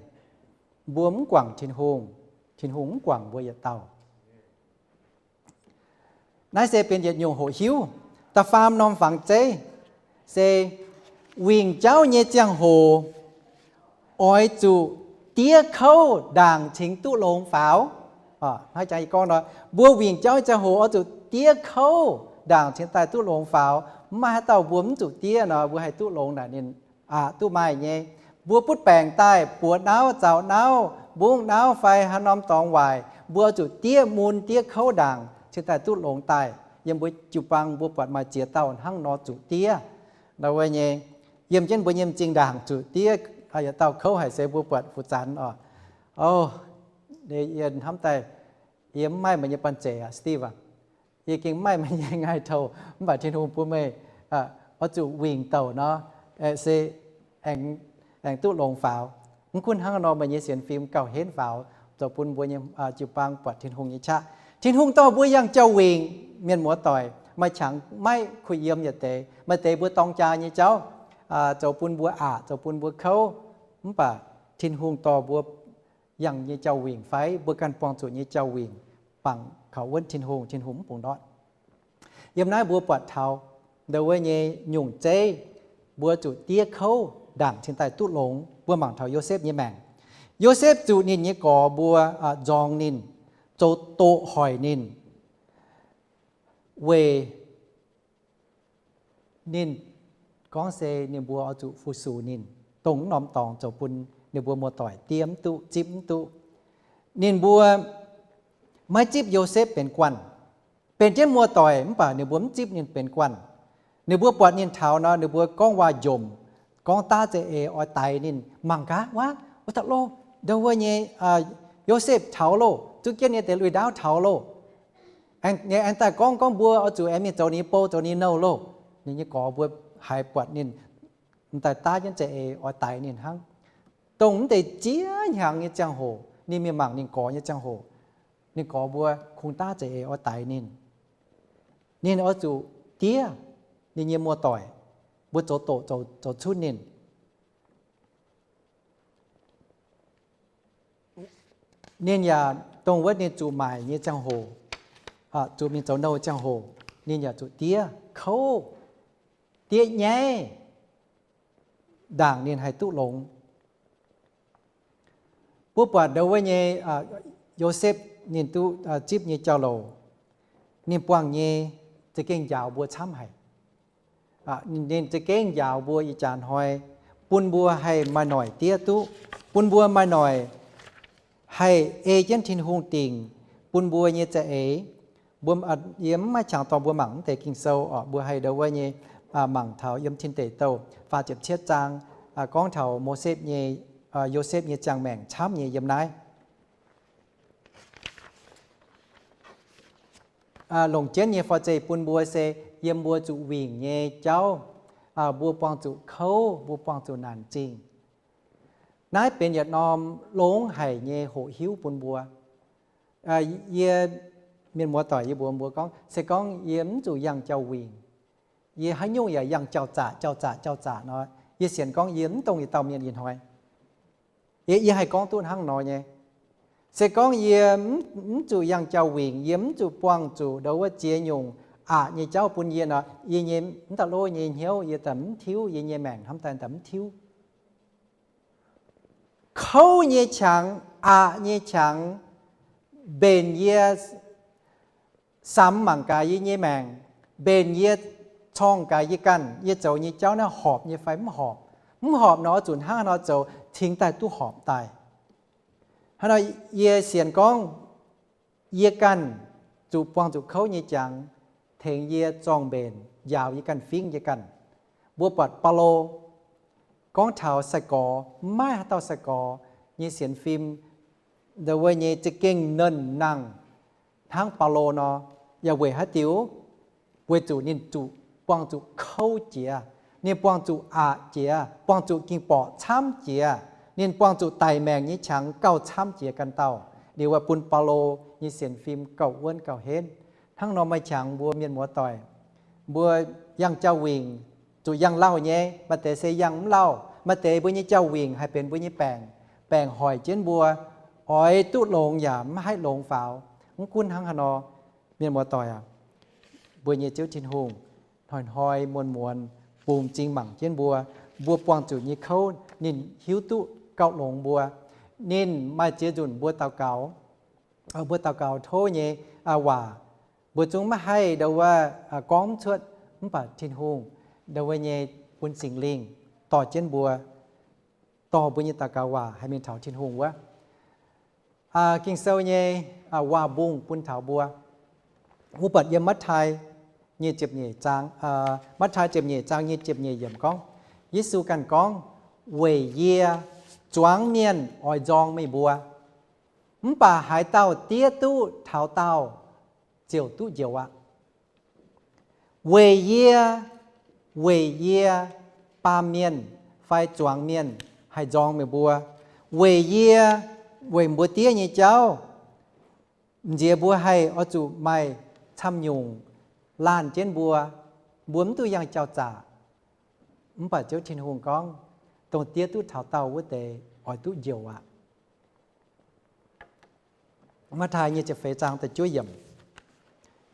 mbuo mv guangc Tin-Hungh, Tin-Hungh mv guangc mbuo yietc dauh. Naaiv se benx yietc nyungc hoqc hiuv. Da'faam norm fangx zeiv se wingc jauv nyei ziangh hoc oix zuqc diev kouv ndaangc cingx duqv longx faaux. Hnangv jangx yie gorngv nor, mbuo wingc jauv nyei ziangh hoc oix zuqc diev kouv ndaangc cingx daaih duqv longx faaux. Mv maaih haaix dauh mbuo mv zuqc diev nor, mbuo haih duqv longx naaic ninh aqc duqv maaih nyei. Mbuo butv baengc daaih, buoz nauv, zaux nauv, mbungv nauv fai haaix norm dorngx waaic, mbuo oix zuqc diev mun diev kouv ndaangc cingx daaih duqv longx daaih. Yiem mbuo jiu-baang mbuo buatc maaih ziex dauh hnangv nor zuqc diev. Nor wuov nyei, yiem jienv mbuo nyei m'zing ndaangc zuqc diev, yietc dauh kouv haic se mbuo buatc fu zanx oc. O, yie hnamv daaih, yie mv maaih meih nyei banh zeic aqv, Steve aac. Yie gengh mv maaih meih nyei ngaih touh, mv baac Tin-Hungh bun meih oix zuqc wingc douc nor, se aengx duqv longx faaux. Mv gunv hnangv nor, meih nyei sienx fim gauh henv faaux, zoux bun mbuo nyei jiu-baang buatc Tin-Hungh nyei qaqv. Tin-Hungh dorh mbuo yangh jauv wingc, mienh muoz-doic, maaih qangx maiv kuh yiem yietc deix. Maaih deix mbuo dorng jaa nyei jauv, zoux bun mbuo aqc, zoux bun mbuo kouv. Mv baac Tin-Hungh dorh mbuo yangh nyei jauv wingc fai mbuo ganh buangh zuqc nyei jauv wingc, bangc kaux wuonv Tin-Hungh, Tin-Hungh mv bungx ndortv. Yiem naaiv mbuo buatc taux ndau wuov nyei nyungc zeiv, mbuo zuqc diev kouv ndaangc cingx daaih duqv longx. Mbuo mangc taux Yosepv nyei maengc. Yosepv zuqc ninh nyei gorx mbuo nzorng ninh, zoux doqc hoic ninh, weic ninh gorngv se ninh mbuo oix zuqc fu-sux ninh, dongh mv norm dorngx zoux bun ninh mbuo muoz-doic diev mv duqv, zipv mv duqv. Ninh mbuo maiv zipv Yosepv benx guanh, benx jienv muoz-doic mv baac ninh mbuo mv zipv ninh benx guanh. Ninh mbuo buatc ninh taux nor, ninh mbuo gorngv waac-njomc, gorngv daav za'eix oix daix ninh. Mangc gaax, wuov, wuov dauh loh, ndau wuov nyei Yosepv taux loh, zuqv jienv nyei deix lui-ndaauv taux loh. Aengx daaih gorngv, gorngv mbuo oix zuqc aengx mingh zoux ninh nyei bou, zoux ninh nyei nouh loh. Ninh nyei gorx mbuo haiz buatc ninh m'daaih daav jienv za'eix oix daix ninh hnangv. Dongh mv deix ziex hnyangx nyei ziangh hoc, ninh mingh mangc ninh gorx nyei ziangh hoc, ninh gorx mbuo kungx daav za'eix oix daix ninh. Ninh oix zuqc diev ninh nyei muoz-doic, mbuo zoux doqc zoux cunv ninh. Ninh yaac dongh wuov ninh zuqc maaic nyei ziangh hoc, zuqc mingh zoux nouh ziangh hoc, ninh yaac zuqc diev kouv, diev nyaiv, ndaangc ninh haih duqv longx. Mbuo buatc ndau wuov nyei Yosepv ninh duqv zipv nyei jauv-louc, ninh buangh nyei za'gengh njaaux mbuo camv haic. Ninh za'gengh njaaux mbuo ih jaax hnoi, bun mbuo haih maaih noic diev duqv, bun mbuo maaih noic haih ei jienv Tin-Hungh dingc bun mbuo nyei za'eix. Mbuo, yie mv maaih qangx dorh mbuo mangc mv deix Ging-Sou oc. Mbuo haih ndau wuov nyei mangc taux yiem Tin Deic Douh faah ziepc cietv zaang, gorngv taux Mosepv nyei, Yosepv nyei ziangh maengc camv nyei yiem naaiv. Longc jienv nyei foi zeiz bun mbuo se yiem mbuo zuqc wingc nyei jauv, mbuo buangh zuqc kouv, mbuo buangh zuqc naanc zingh. Naaiv benx yietc norm longx haic nyei hoqc hiuv bun mbuo. Yie, mienh muoz-doic, yie mbuox mbuo gorngv, se gorngv yie mv zuqc yangh jauv wingc, yie haaix nyungc yaac yangh jauv-zaqc, jauv-zaqc, jauv-zaqc nor, yie sienx gorngv yie mv dongh yietc dauh mienh ih hnoi. Yie, yie haih gorngv duqv hnangv nor nyei. Se gorngv yie mv zuqc yangh jauv wingc, yie mv zuqc buangh zuqc ndau wuov ziex nyungc aqc nyei jauv bun yie nor, yie nyei mv daaih lov nyei hnyouv, yie daaih mv tiuv, yie nyei maengc hnamv daaih daaih mv tiuv. Kouv nyei qangx, aqc nyei qangx, mbenc yie samx mangc gaax yie nyei maengc, mbenc yie corngh gaax yie ganh, yie zoux nyei jauv naaiv horpc nyei fai mv horpc. Mv horpc nor, oix zuqc hnangv haaix nor zoux cingx daaih duqv horpc daaih. Hnangv nor, yie sienx gorngv yie ganh zuqc buangh zuqc kouv nyei jangx, tengx yie zorng-mbenc, njaaux yie ganh, fingv yie ganh. Mbuo buatc Baulo gorngv taux sai-gorx, mv maaih haaix dauh sai-gorx nyei sienx fim ndau wuov nyei za'gengh nernh nangh hnangv Baulo nor. Yaac weic haaix diuc? Weic zuqc ninh zuqc buangh zuqc kouv jiex, ninh buangh zuqc aqc jiex, buangh zuqc ging-borqc camv jiex, ninh buangh zuqc daic maengc nyei qangx gauh camv jiex ganh dauh. Liuz bun Baulo nyei sienx fim gauh wuonv gauh henv. Hnangv nor meih qangx mbuo mienh muoz-doic, mbuo yangh jauv wingc, zuqc yangh lauh nyei, maaih deix se yangh mv lauh, maaih deix mbuo nyei jauv wingc haih benx mbuo nyei baengc, baengc hoic jienv mbuo, oix duqv longx yaac mv haih longx faaux. Mv gunv hnangv haaix nor, mienh muoz-doic aac, mbuo nyei Ziouv Tin-Hungh hnoi-hnoi muonz-muonz bungx m'zing mangc jienv mbuo. Mbuo buangh zuqc nyei kouv ninh hiuv duqv gauh longx mbuo. Ninh maaih ziex nzunc mbuo daux gaux, mbuo daux gaux tov nyei waac, mbuo zungv maiv haih ndau wuov gorngv mv cuotv, mv baac Tin-Hungh ndau wuov nyei bun Singx Lingh dorh jienv mbuo, dorh mbuo nyei daux gaux waac haih mingh taux Tin-Hungh wuov. Ging-Sou nyei waac-mbungh bun taux mbuo, wuov buatc yiem Matv^tai nyei ziepc nyeic zaang, Matv^tai ziepc nyeic zaang nyei ziepc nyeic yiemc gorngv, Yesu ganh gorngv, Weic yie zuangx mienh oix nzorng meih mbuo, mv baac haaix dauh diev duqv taux daauh ziouc duqv njoux aqv. Weic yie, weic yie baamh mienh fai zuangx mienh haih nzorng meih mbuo. Weic yie, weic mbuo diev nyei jauv, m'nziex mbuo haih oix zuqc maaih camv-nyungc laanh jienv mbuo, mbuo mv duqv yangh jauv-zaqc. Mv baac Ziouv Tin-Hungh gorngv, dongh diev duqv taux daauh wuov deix oix duqv njoux aqv. Matv^tai nyei ziepc feix zaang da'juov yiemc,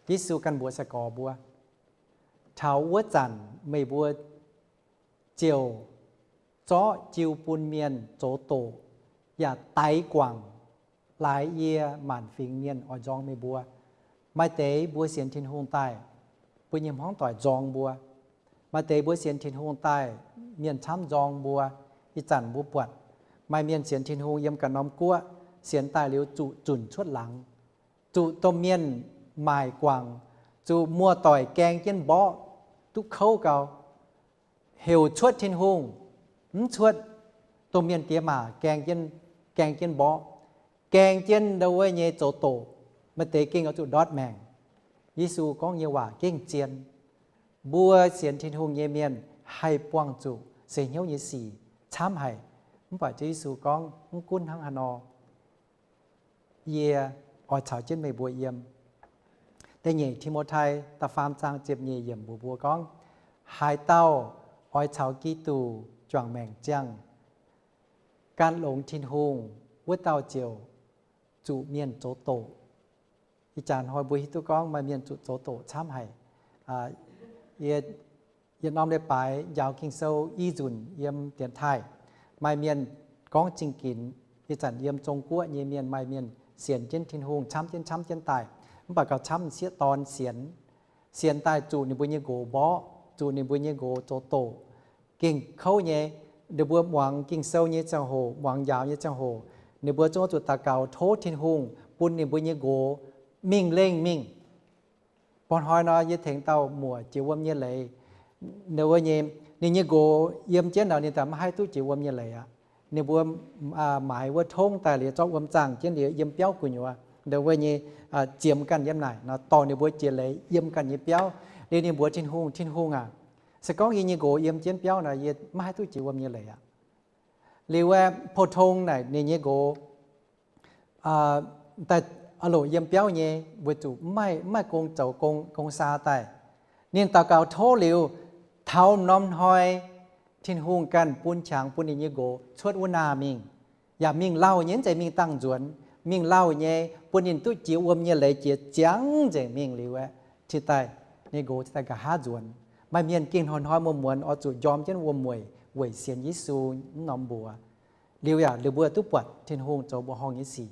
Yesu ganh mbuox sai-gorx mbuo, Taux wuov zanc meih mbuo ziouc zorqv jiu bun mienh zoux doqc, yaac daix guangc laaix yie maanc fingx mienh oix nzorng meih mbuo. Maaih deix mbuo sienx Tin-Hungh daaih, mbuo nyei hmuangv doic nzorng mbuo. Maaih deix mbuo sienx Tin-Hungh daaih, mienh camv nzorng mbuo. Ih zanc mbuo buatc maaih mienh sienx Tin-Hungh yiem ganh norm guoqv, sienx daaih liuz zuqc zunc cuotv laangz, zuqc domh mienh maaic guangc, zuqc muoz-doic gaeng jienv mborqv duqv kouv gau, heuc cuotv Tin-Hungh mv cuotv, domh mienh diex maac gaeng jienv, gaeng jienv mborqv, gaeng jienv ndau wuov nyei zoux doqc, maaih deix gengh oix zuqc ndortv maengc. Yesu gorngv nyei waac gengh zien. Mbuo sienx Tin-Hungh nyei mienh haih buangh zuqc seix hnyouv nyei sic camv haic. Mv baac Ziouv Yesu gorngv, mv gunv hnangv haaix nor, yie oix caux jienv meih mbuo yiem. Da'nyeic Ti^mo^tai da'faam zaang ziepc nyeic yiemc mbuox mbuo gorngv, haaix dauh oix caux Giduc juangc maengc ziangh, gan longx Tin-Hungh, wuov dauh ziouc zuqc mienh zoux doqc. Ih jaax hnoi mbuo hiuv duqv gorngv maaih mienh zuqc zoux doqc camv haic. Yietc norm leiz-baaix njaaux Ging-Sou i nzunc yiem dienx taaih, maaih mienh gorngv zingh ginx. Ih zanc yiem Zong Guoqv nyei mienh maaih mienh sienx jienv Tin-Hungh camv jienv camv jienv daaih, mv baac gauh camv sieqv dorn sienx. Sienx daaih zuqc ninh mbuo nyei nqox mborqv, zuqc ninh mbuo nyei nqox zoux doqc, gengh kouv nyei. Ninh mbuo muangx Ging-Sou nyei ziangh hoc, muangx njaaux nyei ziangh hoc, ninh mbuo zungv oix zuqc daux gaux tov Tin-Hungh bun ninh mbuo nyei nqox mingh lengh mingh. Mba'hnoi nor yie tengx dauh muoc jiex wuom nyei leiz, ninh wuov nyei, ninh nyei nqox yiem jienv nor ninh daaih maiv haih duqv jiex wuom nyei leiz aqv. Ninh mbuo maaiz wuov tongv daaih liuz zorqv wuom zaangh jienv liuz yiem biauv gu'nyuoz, ninh wuov nyei ziemx ganh yiem naaic nor dorh ninh mbuo jiex leiz yiem ganh nyei biauv. Liuz ninh mbuox Tin-Hungh, Tin-Hungh aac, se gorngv yie nyei nqox yiem jienv biauv nor yie maiv haih duqv jiex wuom nyei leiz aqv. Liuz wuov pou-tong naaic ninh nyei nqox daaih loc yiem biauv nyei, weic zuqc mv maaih gong zoux, gong saa daaih. Ninh daux gaux tov liuz, taux norm hnoi Tin-Hungh ganh bun qangx bun ninh nyei nqox cuotv wuov naah mingh, yaac mingh lauh nyei, mv zeiz mingh dangh nzuonx, mingh lauh nyei, bun ninh duqv jiex wuom nyei leiz jiex ziangx nzengc mingh liuz aeqv, cingx daaih ninh nqox cingx daaih nqa'haav nzuonx. Maaih mienh gengh hnoi-hnoi muonz-muonz oix zuqc njorm jienv wuom-mueic weic sienx Yesu mv norm mbuox. Liuz yaac ninh mbuo duqv buatc Tin-Hungh zoux mbuoqc horngh nyei sic,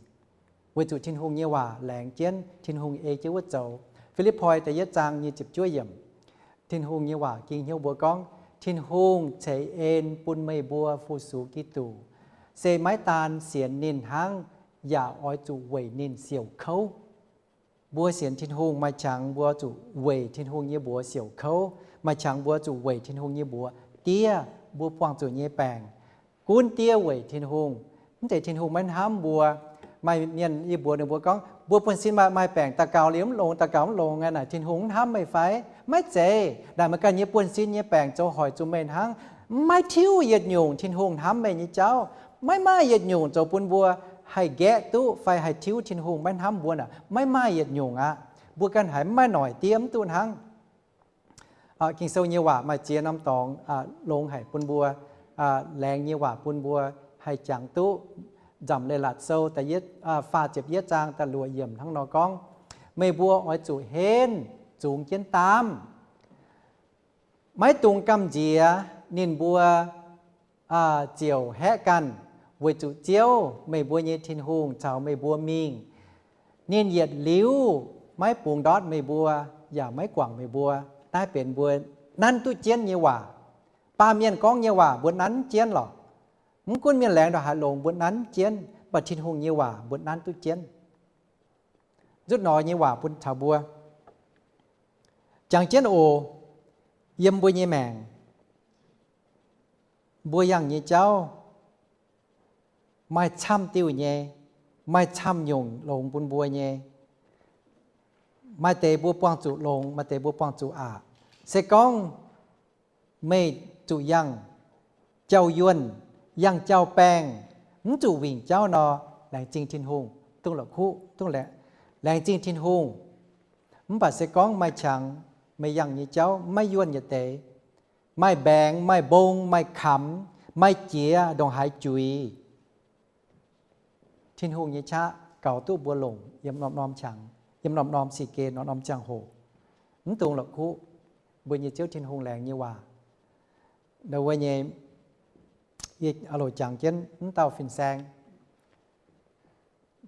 weic zuqc Tin-Hungh nyei waac laengz jienv, Tin-Hungh ei jienv wuov zoux. Fi^lipv^poi da'yietv zaang nyei ziepc juov yiemc, Tin-Hungh nyei waac ging hnyouv mbuo gorngv, Tin-Hungh ceix en bun meih mbuo fu-sux Giduc, se maiv daan sienx ninh hnangv, yaac oix zuqc weic ninh siouc kouv. Mbuo sienx Tin-Hungh maaih qangx mbuo zuqc weic Tin-Hungh nyei mbuox siouc kouv, maaih qangx mbuo zuqc weic Tin-Hungh nyei mbuox diev mbuo buangh zuqc nyei baengc. Gunv diev weic Tin-Hungh. Mv zeiz Tin-Hungh maiv hnamv mbuo. Maaih mienh yie mbuox ninh mbuo gorngv, mbuo buonv-sin maaih, maaih baengc daux gaux liuz mv longx, daux gaux mv longx aqv, naaic Tin-Hungh mv hnamv meih fai? Maiv zeiz. Naaic meih ganh nyei buonv-sin nyei baengc zoux hoic zuqc meih hnangv. Maiv tiuv yietc nyungc Tin-Hungh hnamv meih nyei jauv. Maiv maaih yietc nyungc zoux bun mbuo haih nqaeqv duqv fai haih tiuv Tin-Hungh maiv hnamv mbuo naaic, maiv maaih yietc nyungc aqv. Mbuo ganh haiz mv maaih noic diev mv duqv hnangv. Ging-Sou nyei waac maaih ziex norm dorngx longx haic bun mbuo, laengz nyei waac bun mbuo haih jangx duqv. Nzamc Leiz-Latc Sou da'yietv, faah ziepc yietv zaang da'luoqc yiemc hnangv nor gorngv, meih mbuo oix zuqc henv zungx jienv daamv, maiv dungx gamh nziex ninh mbuo ziouc haeqv ganh, weic zuqc Ziouv, meih mbuo nyei Tin-Hungh, caux meih mbuo mingh. Ninh yietc liuz maiv bungx ndortv meih mbuo, yaac maiv guangc meih mbuo. Naaiv benx mbuo nanv duqv jienv nyei waac. Baamh mienh gorngv nyei waac mbuo nanv jienv lorqc. Mv gunv mienh laengz ndongc haaix longx mbuo nanv jienv, mv baac Tin-Hungh nyei waac mbuo nanv duqv jienv. Nzutv nor nyei waac bun taux mbuo. Jangx jienv oc, yiem mbuo nyei maengc, mbuo yangh nyei jauv maaih camv diuh nyei, maaih camv nyungc longx bun mbuo nyei. Maaih deix mbuo buangh zuqc longx, maaih deix mbuo buangh zuqc aqc. Se gorngv meih zuqc yangh jauv-yuonh, yangh jauv-baengh, mv zuqc wingc jauv nor, laengz zingh Tin-Hungh, dungx la'kuqv, dungx laengz zingh Tin-Hungh. Mv baac se gorngv maaih qangx, meih yangh nyei jauv maiv yuonh yietc deix, maaih mbaengx, maaih mbong, maaih kamx, maaih jiex ndongc haaix juiz, Tin-Hungh nyei qaqv gaux duqv mbuo longc yiem norm-norm qangx, yiem norm-norm si gen, norm-norm ziangh hoc. Mv dungx la'kuqv. Mbuo nyei Ziouv Tin-Hungh laengz nyei waac. Ndau wuov nyei, yie loc jangx jienv mv dauh fin-saeng,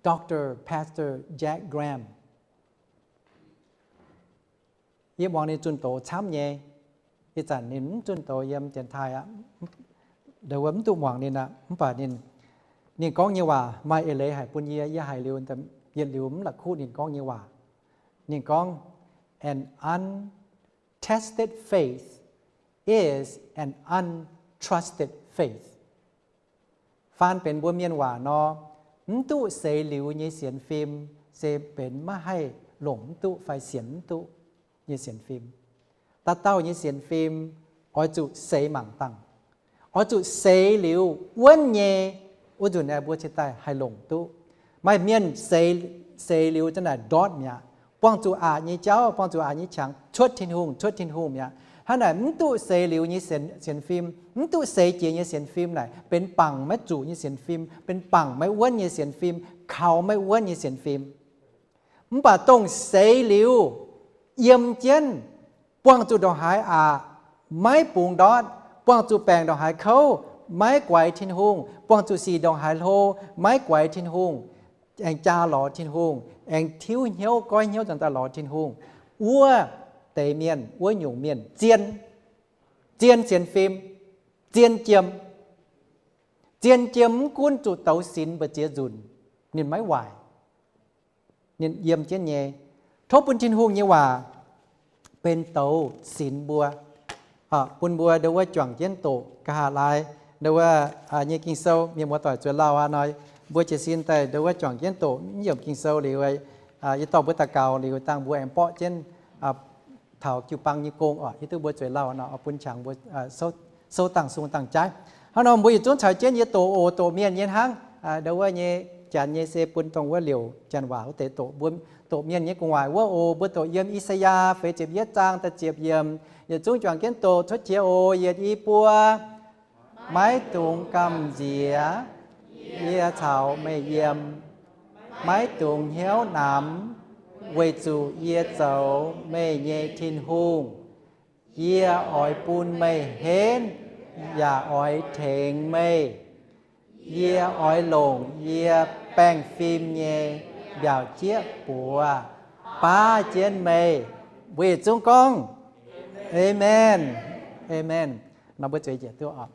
Doctor Pastor Jack Graham. Yie muangx ninh zunh doz camv nyei. Ih zanc ninh mv zunh doz yiem dienx taaih aqv. Ndau wuov mv duqv muangx ninh aqv. Mv baac ninh, ninh gorngv nyei waac maaih eix leiz haic bun yie. Yie haiz liuz, yietc liuz mv la'kuqv ninh gorngv nyei waac. Ninh gorngv, an untested faith is an untrusted faith. Faan benx mbuo mienh waac nor, mv duqv seix liuz nyei sienx fim se benx maiv haih longc mv duqv fai sienx mv duqv nyei sienx fim. Dauh dauh nyei sienx fim oix zuqc seix mangc dangh, oix zuqc seix liuz wuonv nyei, wuov nzunc aeqv, mbuo cingx daaih haih longc duqv. Maaih mienh seix, seix liuz zanc naaic ndortv mi'aqv, buangh zuqc aqc nyei jauv, buangh zuqc aqc nyei qangx, cuotv Tin-Hungh, cuotv Tin-Hungh mi'aqv. Hnangv naaic mv duqv seix liuz nyei sienx, sienx fim, mv duqv seix jiex nyei sienx fim naaic, benx bangc maiv zuqc nyei sienx fim, benx bangc maiv wuonv nyei sienx fim, kaux maiv wuonv nyei sienx fim. Mv baac dongh seix liuz, yiem jienv, buangh zuqc ndongc haaix aqc, maiv bungx ndortv, buangh zuqc baengc ndongc haaix kouv, maiv guaix Tin-Hungh, buangh zuqc sic ndongc haaix hlo, maiv guaix Tin-Hungh, aengx jaa lorz Tin-Hungh, aengx tiuv hnyouv goiv hnyouv zanc daaih lorz Tin-Hungh, wuov deix mienh, wuov nyungc mienh zien, zien sienx fim, zien jiem. Zien jiem mv gunv zuqc douz sinx mbu'ziex nzunc, ninh maiv waaic. Ninh yiem jienv nyei. Tov bun Tin-Hungh nyei waac benx douz sinx mbuo, bun mbuo ndau wuov juangc jienv doqc. Nqa'haav laai ndau wuov nyei Ging-Sou, mienh muoz-doic zueiz lauh aqv nor, mbuo jiez sin daaih ndau wuov juangc jienv doqc mv yiemc Ging-Sou liuz, yie dorh mbuo daux gaux liuz dangh mbuo aengx borqv jienv taux jiu-baang nyei gong oc. Hiuv duqv mbuo zueiz lauh nor, bun qangx mbuo souv dangh sung dangh jaaiv. Hnangv nor mbuo yietc zungv caux jienv yie doqc oc. Doqc mienh nyei hnangv. Ndau wuov nyei janx nyei se bun dongh wuov liouc janx waac wuov deix doqc. Mbuo doqc mienh nyei gu'nguaaic wuov oc. Mbuo doqc yiem I^saa^yaa feix ziepc yietv zaang da'ziepc yiemc. Yietc zungv juangc jienv doqc cuotv jiex oc. Yietc, i, buo. Maiv dungx gamh nziex, yie caux meih yiem. Maiv dungx hnyouv namx, weic zuqc yie zoux meih nyei Tin-Hungh. Yie oix bun meih henv yaac oix tengx meih. Yie oix longc yie baengh fim nyei mbiaauc jieqv buoz baav jienv meih. Mbuo yietc zungv gorngv, Aamen. Aamen. Nor mbuo zueiz njiec duqv oc.